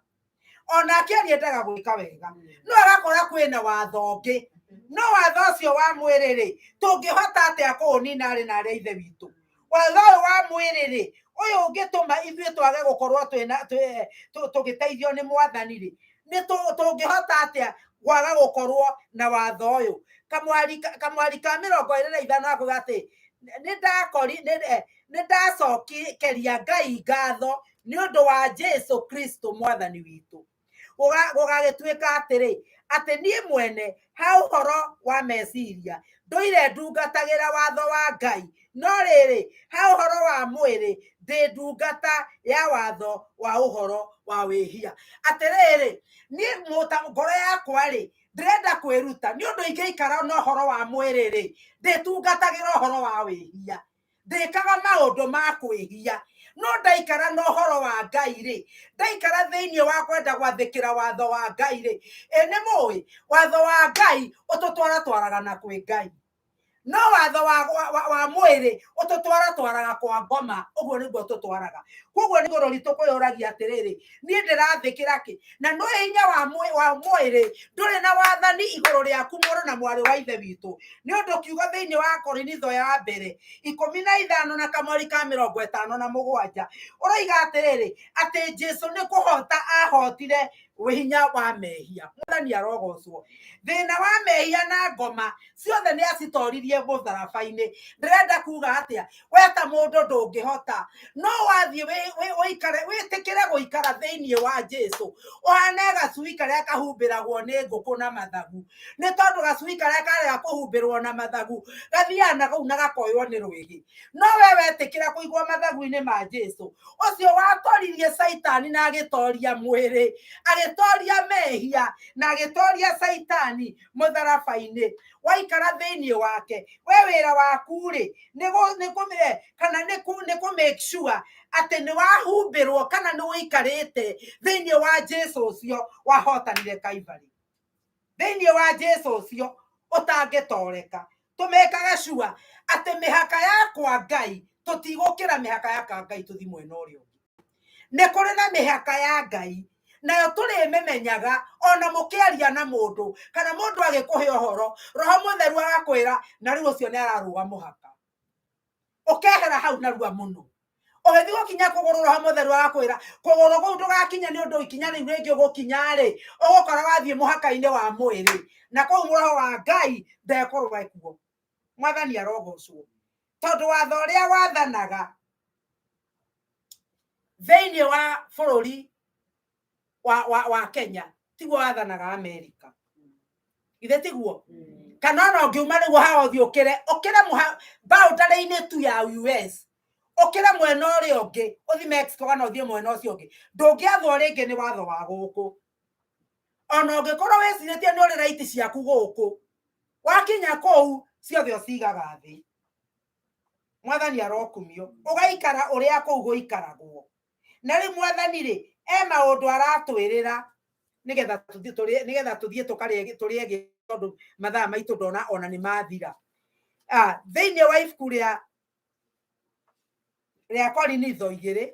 Ona akĩaria endaga gwĩka wega, no agakora kwĩna watho ũngĩ. No watho ũcio wa mwĩrĩ rĩ, tũngĩhota atĩa kũũnina arĩ na arĩa ithe witũ? Watho ũyũ wa mwĩrĩ rĩ, ũyũ ũngĩtũma ithuĩ twage gũkorwo tũgĩteithio nĩ Mwathani rĩ, nĩ tũngĩhota atĩa kwaga gũkorwo na watho ũyũ? Kamwari ka 25 akuga atĩ nĩ ndacokeria Ngai ngatho nĩ ũndũ wa Jesu Kristo Mwathani witũ. Gũgagĩtuĩka atĩrĩ, atĩ niĩ mwene ha ũhoro wa meciria ndũire ndungatagĩra watho wa Ngai, no rĩrĩ, ha ũhoro wa mwĩrĩ ndĩ ndungata ya watho wa ũhoro wa wĩhia. Atĩrĩrĩ, niĩ ngoro yakwa rĩ, ndĩrenda kwĩruta nĩ ũndũ ingĩikara na ũhoro wa mwĩrĩ rĩ, ndĩtungatagĩra ũhoro wa wĩhia, ndĩkaga maũndũ ma kwĩhia. No ndaikara na ũhoro wa Ngai rĩ, ndaikara thĩinĩ wa kwenda gwathĩkĩra watho wa Ngai rĩ, ĩ nĩ mũĩ watho wa Ngai ũtũtwaratwaraga na kwĩ Ngai. No watho wa mwĩrĩ ũtũtwaratwaraga kwa ngoma, ũguo nĩguo tũtwaraga. Koguo nĩ igũrũ ritũ kwĩyũragia atĩrĩrĩ, niĩ ndĩrathĩkĩra kĩ? Na nĩ hinya wa mwĩrĩ ndũrĩ na wathani igũrũ rĩaku mũrũ na mwarĩ wa ithe witũ. Nĩ ũndũ kiugo thĩinĩ wa Korinitho ya mbere 15 na kamweri ka 57 ũroiga atĩrĩrĩ, atĩ Jesu nĩ kũhota ahotire hinya wa mehia. Mwathani arogocwo. Thĩna wa mehia na ngoma ciothe nĩ acitoririe mũtharaba-inĩ. Ndĩrenda kuga atĩa? We ta mũndũ ndũngĩhota, no wathiĩ wĩikare wĩtĩkĩre gũikara thĩinĩ wa Jesu, ũhane gacui karĩa kahumbĩragwo nĩ ngũkũ na mathagu. Nĩ tondũ gacui karĩa karega kũhumbĩrwo na mathagu gathiaga na kũu na gakoywo nĩ rwĩgĩ. No we wetĩkĩra kũigwo mathagu-inĩ ma Jesu, ũcio watoririe Caitani na agĩtoria mwĩrĩ, agĩtoria mehia na agĩtoria Caitani mũtharaba-inĩ, waikara thĩinĩ wake, we wĩra waku rĩ nĩ kana nĩ kũ make sure atĩ nĩ wahumbĩrwo kana nĩ ũikarĩte thĩinĩ wa Jesu ũcio wahotanire Calvary, thĩinĩ wa Jesu ũcio ũtangĩtoreka. Tũmekaga sure atĩ mĩhaka yakwa Ngai tũtigũkĩra mĩhaka yakwa Ngai tũthi mwena ũrĩa ũngĩ. Nĩ kũrĩ na mĩhaka ya Ngai, nayo tũrĩmĩmenyaga ona mũkĩaria na mũndũ kana mũndũ agĩkũhe ũhoro, Roho Mũtheru agakwĩra na rĩu ũcio nĩ ararũga mũhaka, ũkehera hau narua mũno. Ũgĩthiĩ gũkinya kũgũrũ, Roho Mũtheru agakwĩra kũgũrũ kũu ndũgakinya, nĩ ũndũ ikinya rĩu rĩngĩ ũgũkinya rĩ, ũgũkora wathiĩ mũhaka-inĩ wa mwĩrĩ, na kũu Roho wa Ngai ndekũrũa kuo. Mwathani arogocwo, tondũ watho ũrĩa wathanaga thĩinĩ wa bũrũri wa Kenya tiguo wathanaga Amerika, ithe tiguo? Kana ona ũngiuma rĩu haha ũthiĩ ũkĩre boundary-inĩ tu ya US, ũkĩre mwena ũrĩa ũngĩ ũthiĩ Mexico kana ũthiĩ mwena ũcio ũngĩ, ndũngĩathwo rĩngĩ nĩ watho wa gũkũ. Ona ũngĩkorwo wĩcirĩtie nĩ ũrĩ right ciaku gũkũ, wakinya kũu ciothe ũcigaga thĩ. Mwathani arokumio. Ũgaikara ũrĩa kũu gũikaragwo. Na rĩu Mwathani rĩ e maũndũ aratwĩrĩra nĩgetha tũthiĩ tũkarĩe tũrĩe, tondũ mathaa maitũ ndona ona nĩ mathira. Thĩinĩ wa ibuku rĩa Korinitho igĩrĩ,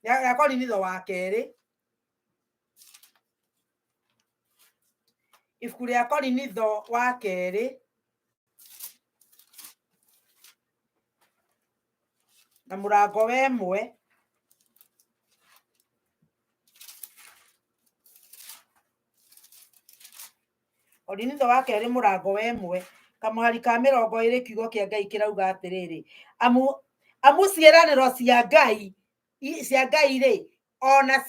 rĩa Korinitho wa kerĩ, ibuku rĩa Korinitho wa kerĩ na mũrango wa 1, Korinitho wa kerĩ mũrango wa 1 kamũhari ka 20, kiugo kĩa Ngai kĩrauga atĩrĩrĩ, amu ciĩranĩro cia Ngai rĩ, ona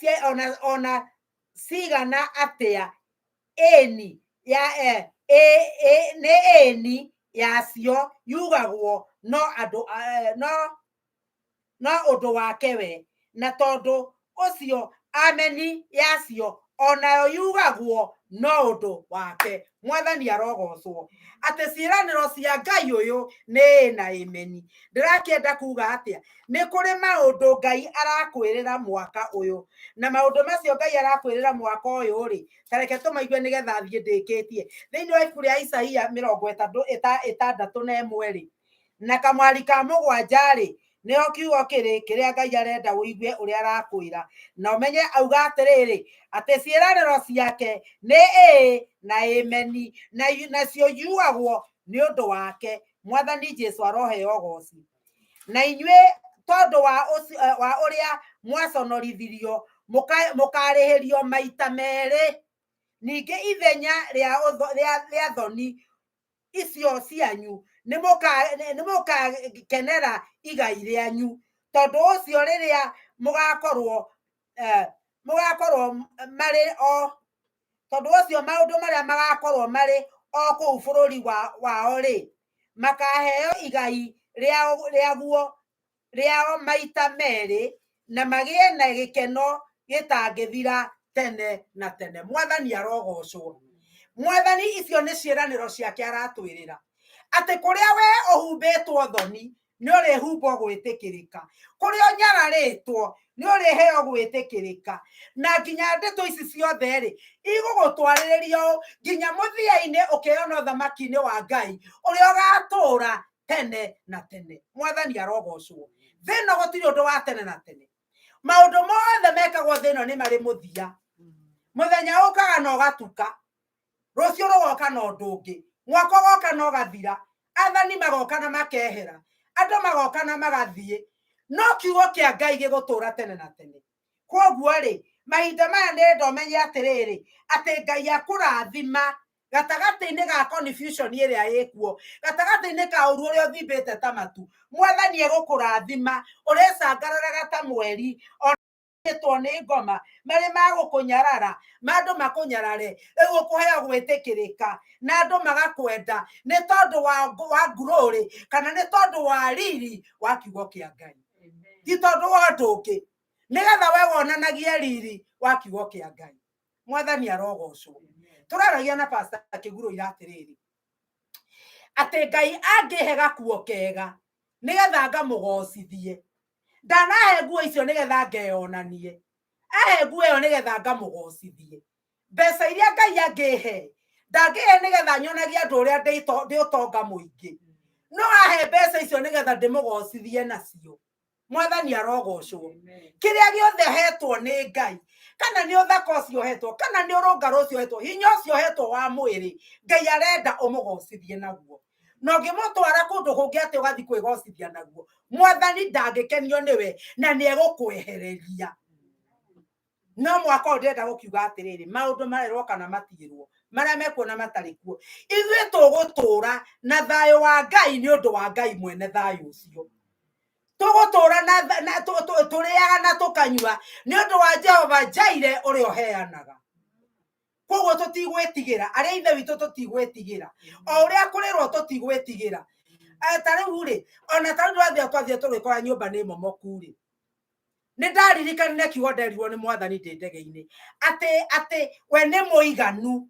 cigana atĩa, ĩni ya nĩ ĩni yacio yugagwo no andũ no ũndũ wake we, na tondũ ũcio ameni yacio onayo yugagwo no ũndũ wake. Mwathani arogocwo. Atĩ ciĩranĩro cia Ngai ũyũ nĩ ĩ na ĩmeni. Ndĩrakĩenda kuga atĩa? Nĩ kũrĩ maũndũ Ngai arakwĩrĩra mwaka ũyũ, na maũndũ macio Ngai arakwĩrĩra mwaka ũyũ rĩ, ta reke tũmaigue nĩgetha thiĩ ndĩkĩtie. Thĩinĩ wa ibuku rĩa Isaia 61 rĩ, na kamwari ka 7 rĩ, nĩho kiugo kĩrĩ kĩrĩa Ngai arenda ũigue ũrĩa arakwĩra na ũmenye. Auga atĩrĩrĩ, atĩ ciĩranĩro ciake nĩ ĩĩ na ĩmeni, na nacio yugagwo nĩ ũndũ wake. Mwathani Jesu aroheo ũgoci. Na inyuĩ tondũ wa ũrĩa mwaconorithirio, mũkarĩhĩrio maita merĩ. Ningĩ ithenya rĩa thoni icio cianyu nĩ mũkakenera igai rĩanyu. Tondũ ũcio rĩrĩa mũgakorwo marĩ o tondũ ũcio maũndũ marĩa magakorwo marĩ o kũu bũrũri wao rĩ, makaheo igai rĩaguo rĩao maita merĩ, na magĩe na gĩkeno gĩtangĩthira tene na tene. Mwathani arogocwo. Mwathani, icio nĩ ciĩranĩro ciake aratwĩrĩra, atĩ kũrĩa we ũhumbĩtwo thoni. Nĩ ũrĩhumbwo gwĩtĩkĩrĩka. Kũrĩa ũnyararĩtwo nĩ ũrĩheo gwĩtĩkĩrĩka. Na nginya ndeto ici ciothe rĩ, igũgũtwarĩrĩria ũũ nginya mũthia-inĩ ũkeyona ũthamaki-inĩ wa Ngai ũrĩa ũgatũũra tene na tene. Mwathani arogocwo. Thĩ ĩno gũtirĩ ũndũ wa tene na tene. Maũndũ mothe mekagwo thĩ ĩno nĩ marĩ mũthia. Mũthenya ũkaga na ũgatuka, rũciũ rũgoka na ũndũ ũngĩ, mwaka ũgoka na ũgathira, athani magoka na makehera, andũ magoka na magathiĩ, no kiugo kĩa Ngai gĩgũtũũra tene na tene. Kwoguo rĩ, mahinda maya ndĩrenda ũmenye atĩrĩrĩ, atĩ Ngai akũrathima gatagatĩ-inĩ ga confusion ĩrĩa ĩkuo, gatagatĩ-inĩ ka ũru ũrĩa ũthimbĩte ta matu, Mwathani egũkũrathima ũrĩcangararaga ta mweri, ĩtwo nĩ ngoma marĩ magũkũnyarara, ma andũ makũnyarare, rĩu ũkũheo gwĩtĩkĩrĩka na andũ magakwenda nĩ tondũ wa glory kana nĩ tondũ wa riri wa kiugo kĩa Ngai, ti tondũ wa ũndũ ũngĩ, nĩgetha we wonanagie riri wa kiugo kĩa Ngai. Mwathani arogocwo. Tũraragia na Pastor Kĩguro ira atĩrĩrĩ, atĩ Ngai angĩhe gakuo kega nĩgetha ngamũgocithie, ndanahe nguo icio nĩgetha ngeyonanie, ahe nguo ĩyo nĩgetha ngamũgocithie. Mbeca iria Ngai angĩhe, ndangĩhe nĩgetha nyonagie andũ ũrĩa ndĩ ũtonga mũingĩ, no ahe mbeca icio nĩgetha ndĩmũgocithie nacio. Mwathani arogocwo. Kĩrĩa gĩothe hetwo nĩ Ngai, kana nĩ ũthaka ũcio hetwo, kana nĩ ũrũngarũ ũcio hetwo, hinya ũcio hetwo wa mwĩrĩ, Ngai arenda ũmũgocithie naguo. Na ũngĩmũtwara kũndũ kũngĩ atĩ ũgathiĩ kwĩgocithia naguo, Mwathani ndangĩkenio nĩwe na nĩ egũkwehereria. No mwaka ũyũ ndĩrenda gũkiuga atĩrĩrĩ, maũndũ marerwo kana matirwo, marĩa mekuo na matarĩ kuo, ithuĩ tũgũtũra na thayũ wa Ngai nĩ ũndũ wa Ngai mwene thayũ ũcio. Tũgũtũra na tũrĩaga na tũkanyua nĩ ũndũ wa Jehova Jaire ũrĩa ũheanaga. Koguo tũtigwĩtigĩra, arĩa ithe witũ tũtigwĩtigĩra, o ũrĩa kũrĩrwo tũtigwĩtigĩra. Ta rĩu rĩ, ona ta rĩu twathiĩ twathiĩ tũgĩkora nyũmba nĩ momoku rĩ, nĩ ndaririkanire kiugo nderirwo nĩ Mwathani ndĩ ndege-inĩ, atĩ we nĩ mũiganu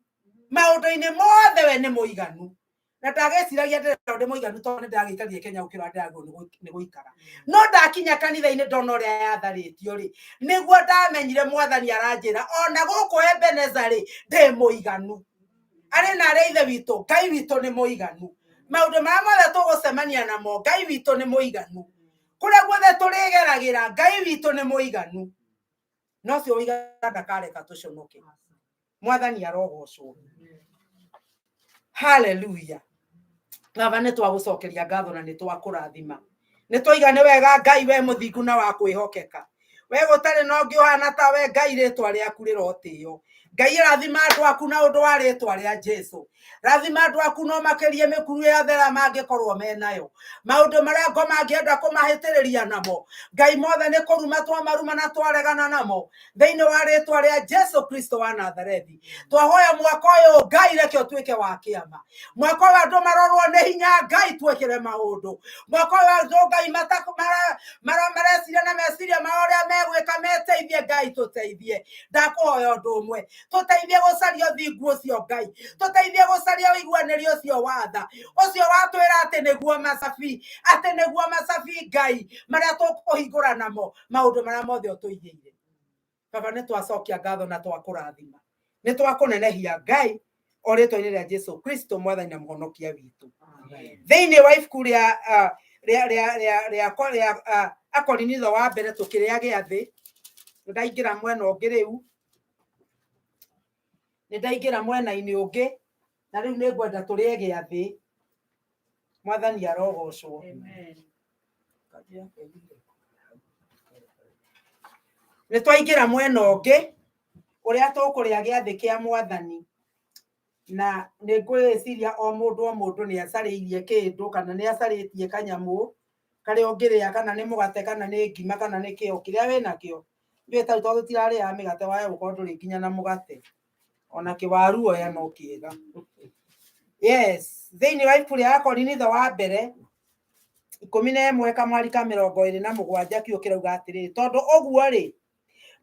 maũndũ-inĩ mothe, we nĩ mũiganu. Na ndagĩciragia ndĩrenda ndĩ mũiganu tondũ nĩ ndagĩikarire Kenya gũkĩra ndĩragĩrĩirwo nĩ gũikara. No ndakinya kanitha-inĩ ndona ũrĩa yatharĩtio rĩ, nĩguo ndamenyire Mwathani aranjĩra ona gũkũ Ebeneza rĩ, ndĩ mũiganu. Arĩ na arĩa ithe witũ, Ngai witũ nĩ mũiganu. Maũndũ marĩa mothe tũgũcemania namo, Ngai witũ nĩ mũiganu. Kũrĩa guothe tũrĩgeragĩra, Ngai witũ nĩ mũiganu. Na ũcio ũigana ndakareka tũconoke. Mwathani arogocwo. Haleluya. Baba, nĩ twagũcokeria ngatho na nĩ twakũrathima. Nĩ twaiga nĩ wega Ngai, we mũthingu na wa kwĩhokeka. We gũtarĩ na ũngĩ ũhana ta we Ngai, rĩtwa rĩaku rĩrotĩo. Ngai, rathima andũ aku na ũndũ wa rĩtwa rĩa Jesu. Rathima andũ aku no makĩrie mĩkuru yothe ĩrĩa mangĩkorwo menayo. Maũndũ marĩa ngoma angĩenda kũmahĩtĩrĩria namo, Ngai mothe nĩ kũruma twamaruma na twaregana namo. Thĩinĩ wa rĩtwa rĩa Jesu Kristo wa Nazarethi. Twahoya mwaka ũyũ Ngai reke ũtuĩke wa kĩama. Mwaka ũyũ andũ marorwo nĩ hinya Ngai twĩkĩre maũndũ. Mwaka ũyũ andũ Ngai mareciria na meciria mao ũrĩa megwĩka meteithie Ngai tũteithie. Ndakũhoya ũndũ ũmwe, tũteithie gũcaria ũthingu ũcio Ngai, tũteithie gũcaria ũiguanĩri ũcio wa tha, ũcio watwĩra atĩ nĩguo macabi, atĩ nĩguo macabi Ngai marĩa tũkũhingũra namo maũndũ marĩa mothe ũtũigĩire. Baba, nĩ twacokia ngatho na twakũrathima, nĩ twakũnenehia Ngai o rĩtwa-inĩ rĩa Jesu Kristo Mwathani na Mũhonokia witũ. Thĩinĩ wa ibuku rĩa Akorinitho wa mbere tũkĩrĩa gĩathĩ, nĩndaingĩra mwena ũngĩ rĩu, nĩndaingĩra mwena-inĩ ũngĩ, na rĩu nĩngwenda tũrĩe gĩathĩ. Mwathani arogocwo. Nĩ twaingĩra mwena ũngĩ ũrĩa tũkũrĩa gĩathĩ kĩa Mwathani, na nĩ ngwĩciria o mũndũ o mũndũ nĩ acarĩirie kĩndũ kana nĩ acarĩtie kanyamũ karĩa ũngĩrĩa, kana nĩ mũgate, kana nĩ ngima, kana nĩ kĩo kĩrĩa wĩnakĩo. Ithuĩ tarĩu tondũ tũtirarĩaga mĩgate, waya gũkorwo ndũrĩ nginya na mũgate, ona kĩwaru oya no kĩega. Yes, thĩinĩ wa ibuku rĩa Akorinitho wa mbere 11 kamwari ka 27 kiugo kĩrauga atĩrĩrĩ, tondũ ũguo rĩ,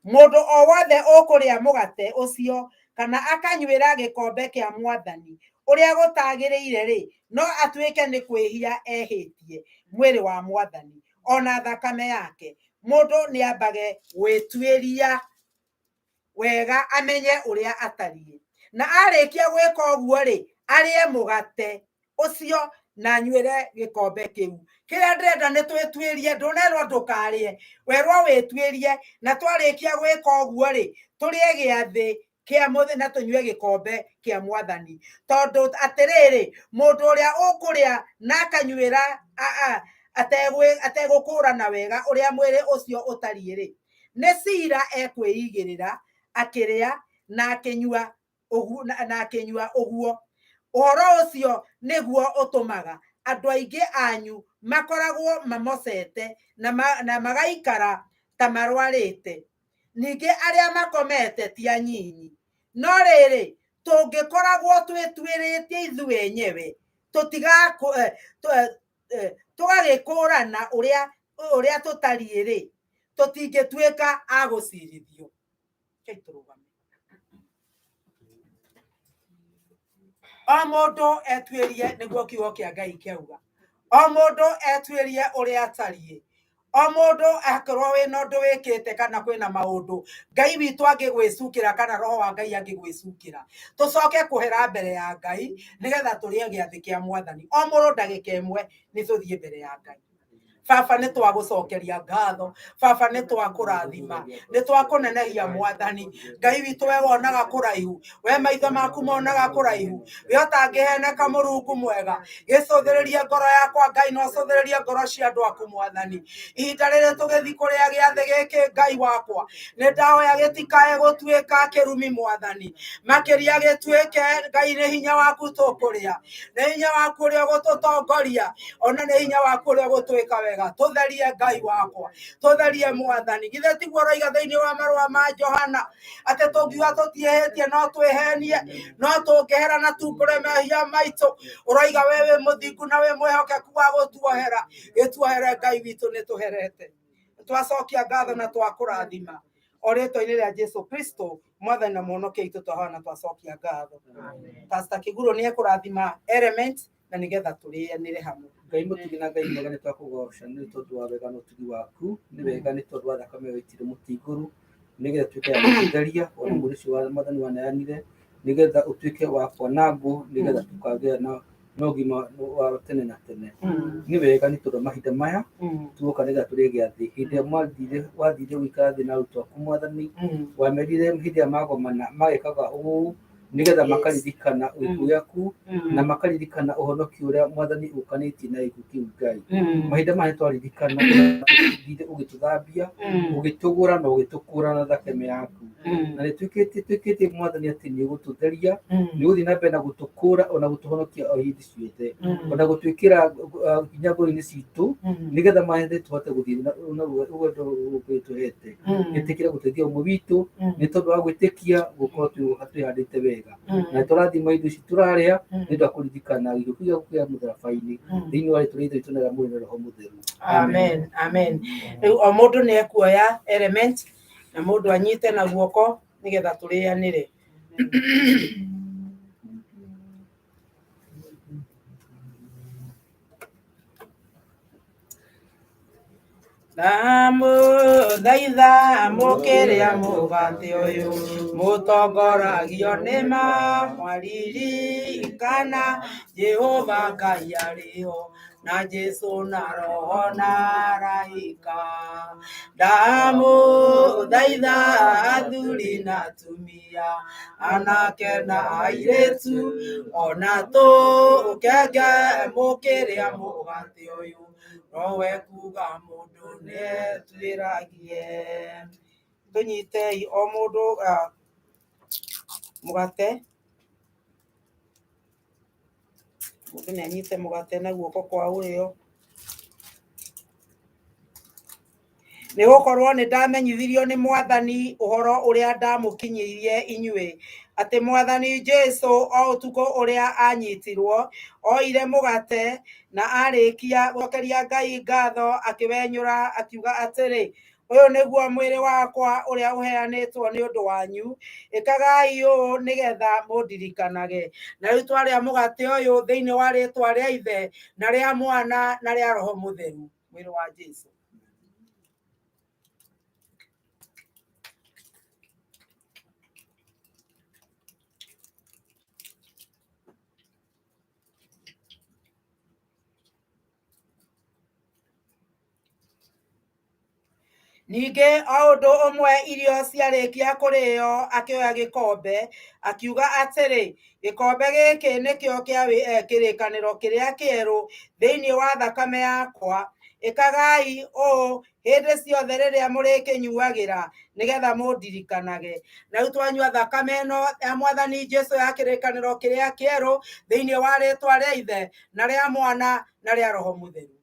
mũndũ o wothe ũkũrĩa mũgate ũcio kana akanyuĩra gĩkombe kĩa Mwathani Ũrĩa gũtagĩrĩire rĩ, no atuĩke nĩ kwĩhia ehĩtie mwĩrĩ wa Mwathani ona thakame yake. Mũndũ nĩ ambage gwĩtuĩria wega amenye ũrĩa atariĩ, na arĩkia gwĩka ũguo rĩ, arĩe mũgate ũcio na anyuĩre gĩkombe kĩu. Kĩrĩa ndĩrenda nĩ twĩtuĩrie, ndũnerwo ndũkarĩe, werwo wĩtuĩrie, na twarĩkia gwĩka ũguo rĩ, tũrĩe gĩathĩ kĩa mũthĩ na tũnyue gĩkombe kĩa Mwathani. Tondũ atĩrĩrĩ, mũndũ ũrĩa ũkũrĩa na akanyuĩra ategũkũrana wega ũrĩa mwĩrĩ ũcio ũtariĩ rĩ, nĩ cira ekwĩigĩrĩra akĩrĩa na akĩnyua ũguo, na akĩnyua ũguo. Ũhoro ũcio nĩguo ũtũmaga andũ aingĩ anyu makoragwo mamocete na magaikara ta marwarĩte, ningĩ arĩa makomete ti anyinyi. No rĩrĩ, tũngĩkoragwo twĩtuĩrĩtie ithuĩ enyewe, tũgagĩkũrana ũrĩa tũtariĩ rĩ, tũtingĩtuĩka a gũcirithio. Rekei tũrũgame. O mũndũ etuĩrie nĩguo kiugo kĩa Ngai kĩauga. O mũndũ etuĩrie ũrĩa atariĩ. O mũndũ akorwo wĩna ũndũ wĩkĩte kana kwĩna maũndũ Ngai witũ angĩgwĩcukĩra kana roho wa Ngai angĩgwĩcukĩra, tũcoke kũhera mbere ya Ngai nĩgetha tũrĩe gĩathĩ kĩa Mwathani. O mũndũ ndagĩka ĩmwe nĩ tũthiĩ mbere ya Ngai. Baba nĩ twagũcokeria ngatho, Baba nĩ twakũrathima, nĩ twakũnenehia Mwathani. Ngai witũ we wonaga kũraihu, we maitho maku monaga kũraihu, we ũtangĩheneka Mũrungu mwega. Gĩcũthĩrĩrie ngoro yakwa Ngai, na ũcũthĩrĩrie ngoro cia andũ aku Mwathani. Ihinda rĩrĩ tũgĩthiĩ kũrĩa gĩathĩ gĩkĩ Ngai wakwa, nĩ ndahoya gĩtikae gũtuĩka kĩrumi Mwathani, makĩria gĩtuĩke Ngai nĩ hinya waku tũkũrĩa, nĩ hinya waku ũrĩa ũgũtũtongoria, ona nĩ hinya waku ũrĩa ũgũtwĩka wega. Tũtherie Ngai wakwa, tũtherie Mwathani. Githĩ tiguo ũroiga thĩinĩ wa marũa ma Johana atĩ tũngiuga tũtiĩhĩtie no twĩhenie, no tũngĩhera na tumbũre mehia maitũ, ũroiga we wĩ mũthingu na wĩ mwĩhokeku wa gũtuohera. Gĩtuohere Ngai witũ, nĩ tũherete, twacokia ngatho na twakũrathima o rĩtwa-inĩ rĩa Jesu Kristo Mwathani na Mũhonokia witũ, twahoya na twacokia ngatho. Pastor Kĩguro nĩ ekũrathima element na nĩgetha tũrĩanĩre hamwe. Ngai mũtugi na Ngai mwega, nĩ twakũgoca nĩ tondũ wa wega na ũtugi waku. Nĩ wega nĩ tondũ wa thakame ĩyo waitirwo mũtĩ igũrũ nĩgetha ũtuĩke wa gũtũtheria, ona mwĩrĩ ũcio wa Mwathani waneanire nĩgetha ũtuĩke wa kwanangwo, nĩgetha tũkagĩa na ũgima wa tene na tene. Nĩ wega nĩ tondũ wa mahinda maya tuoka nĩgetha tũrĩe gĩathĩ. Hĩndĩ ĩrĩa wathire gũikara thĩ na arutwo aku Mwathani, wamerire hĩndĩ ĩrĩa magomana magekaga ũũ nĩgetha makaririkana gĩkuũ gĩaku na makaririkana ũhonokio ũrĩa Mwathani ũkanĩtie na gĩkuũ kĩu Ngai. Mahinda maya nĩtwaririkana ũrĩa ũgĩtũthambia, ũgĩtũgũra na ũgĩtũkũra na thakame yaku, na nĩtwĩkĩtie Mwathani atĩ nĩ ũgũtũtheria, nĩ ũgũthiĩ na mbere na gũtũkũra ona gũtũhonokia o hĩndĩ ciothe, ona gũtwĩkĩra hinya ngoro-inĩ citũ nĩgetha mahinda tũhote gũthiĩ na wendo ũgĩtũhete. Ĩtĩkĩra gũteithia ũmwe witũ nĩ tondũ wa gwĩtĩkia gũkorwo twĩhandĩte wega, na tũrathima indo ici tũrarĩa nĩ ũndũ wa kũririkana gĩkuũ kĩu kĩa mũtharaba-inĩ thĩinĩ wa rĩtwa rĩa Ithe witũ na rĩa Mũriũ na Roho Mũtheru. Amen, amen. Rĩu o mũndũ nĩ ekuoya element na mũndũ anyite na guoko nĩgetha tũrĩanĩre. Ndamũthaitha mũkĩrĩa mũgate ũyũ, mũtongoragio nĩ ma mwaririkana Jehova Ngai arĩ ho, na Jesu na Roho na araika. Ndamũthaitha athuri na atumia, anake na airĩtu, ona tũkenge mũkĩrĩa mũgate ũyũ, nowe kuga mũndũ nĩetuĩragie. Tũnyitei o mũndũ mũgate, mũndũ nĩ anyite mũgate na guoko kwa ũrĩo. Nĩ gũkorwo nĩ ndamenyithirio nĩ Mwathani ũhoro ũrĩa ndamũkinyĩirie inyuĩ, atĩ Mwathani Jesu o ũtukũ ũrĩa anyitirwo, oire mũgate na arĩkia gũcokeria Ngai ngatho, akĩwenyũra akiuga atĩrĩ, Ũyũ nĩguo mwĩrĩ wakwa ũrĩa ũheanĩtwo nĩ ũndũ wanyu, ĩkagai ũũ nĩgetha mũndirikanage. Na rĩu twarĩa mũgate ũyũ thĩinĩ wa rĩĩtwa rĩa Ithe na rĩa Mwana na rĩa Roho Mũtheru, mwĩrĩ wa Jesũ. Ningĩ o ũndũ ũmwe irio ciarĩkia kũrĩo akĩoya gĩkombe, akiuga atĩrĩ, gĩkombe gĩkĩ nĩkĩo kĩa kĩrĩkanĩro kĩrĩa kĩerũ thĩinĩ wa thakame yakwa. Ĩkagai ũũ hĩndĩ ciothe rĩrĩa mũrĩkĩnyuagĩra nĩgetha mũndirikanage. Na rĩu twanyua thakame ĩno ya Mwathani Jesũ ya kĩrĩkanĩro kĩrĩa kĩerũ thĩinĩ wa rĩĩtwa rĩa Ithe na rĩa Mwana na rĩa Roho Mũtheru.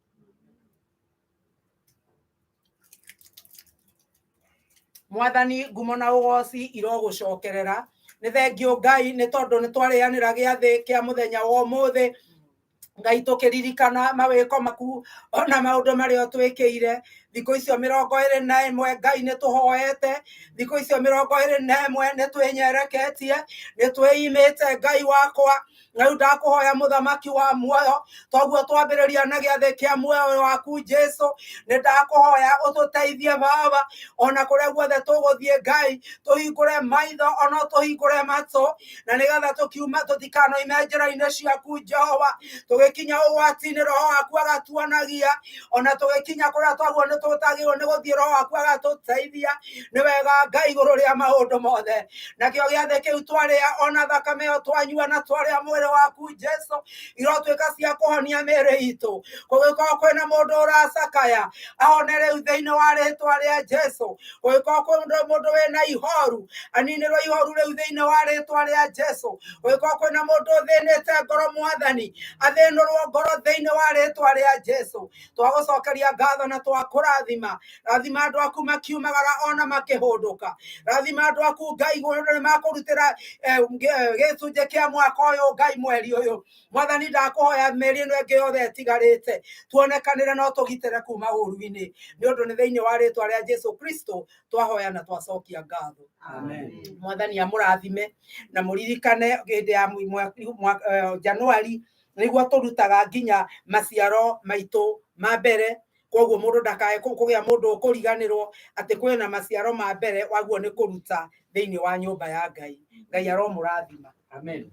Mwathani ngumo na ũgoci irogũcokerera. Nĩ thengiũ Ngai nĩ tondũ nĩ twarĩanĩra gĩathĩ kĩa mũthenya wa ũmũthĩ. Ngai tũkĩririkana mawĩko maku ona maũndũ marĩa ũtwĩkĩire. Thikũ icio 21 Ngai nĩ tũhoete, thikũ icio 21 nĩ twĩnyereketie, nĩ twĩimĩte Ngai wakwa. Na rĩu ndakũhoya mũthamaki wa muoyo, toguo twambĩrĩria na gĩathĩ kĩa muoyo waku Jesu, nĩ ndakũhoya ũtũteithie Baba, ona kũrĩa guothe tũgũthiĩ Ngai, tũhingũre maitho ona tũhingũre matũ, na nĩgetha tũkiuma tũtikanoime njĩra-inĩ ciaku Jehova. Tũgĩkinya ũgwati-inĩ Roho waku agatuonagia, ona tũgĩkinya kũrĩa twaguo nĩ tũtagĩrĩirwo nĩ gũthiĩ Roho waku agatũteithia. Nĩ wega Ngai igũrũ rĩa maũndũ mothe. Nakĩo gĩathĩ kĩu twarĩa ona thakame ĩyo twanyua na twarĩa mwĩrĩ waku Jesu, irotuĩka cia kũhonia mĩĩrĩ itũ. Kũngĩkorwo kwĩna mũndũ ũracakaya, ahone rĩu thĩinĩ wa rĩtwa rĩa Jesu. Kũngĩkorwo kwĩna mũndũ wĩna ihoru, aninĩrwo ihoru rĩu thĩinĩ wa rĩtwa rĩa Jesu. Kũngĩkorwo kwĩna mũndũ ũthĩnĩte ngoro Mwathani, athĩnũrwo ngoro thĩinĩ wa rĩtwa rĩa Jesu. Twagũcokeria ngatho na twakũrathima. Rathima andũ aku makiumagara ona makĩhũndũka. Rathima andũ aku Ngai nĩ makũrutĩra gĩcunjĩ kĩa mwaka ũyũ Ngai mweri ũyũ. Mwathani ndakũhoya mĩeri ĩno ĩngĩ yothe ĩtigarĩte tuonekanĩre no tũgitĩre kuma ũru-inĩ, nĩ ũndũ nĩ thĩinĩ wa rĩtwa rĩa Jesu Kristo twahoya na twacokia ngatho. Amen. Mwathani amũrathime na mũririkane hĩndĩ ya Januari nĩguo tũrutaga nginya maciaro maitũ ma mbere. Koguo mũndũ ndakae kũgĩa mũndũ ũkũriganĩrwo atĩ kwĩna maciaro ma mbere waguo nĩ kũruta thĩinĩ wa nyũmba ya Ngai. Ngai aromũrathima. Amen.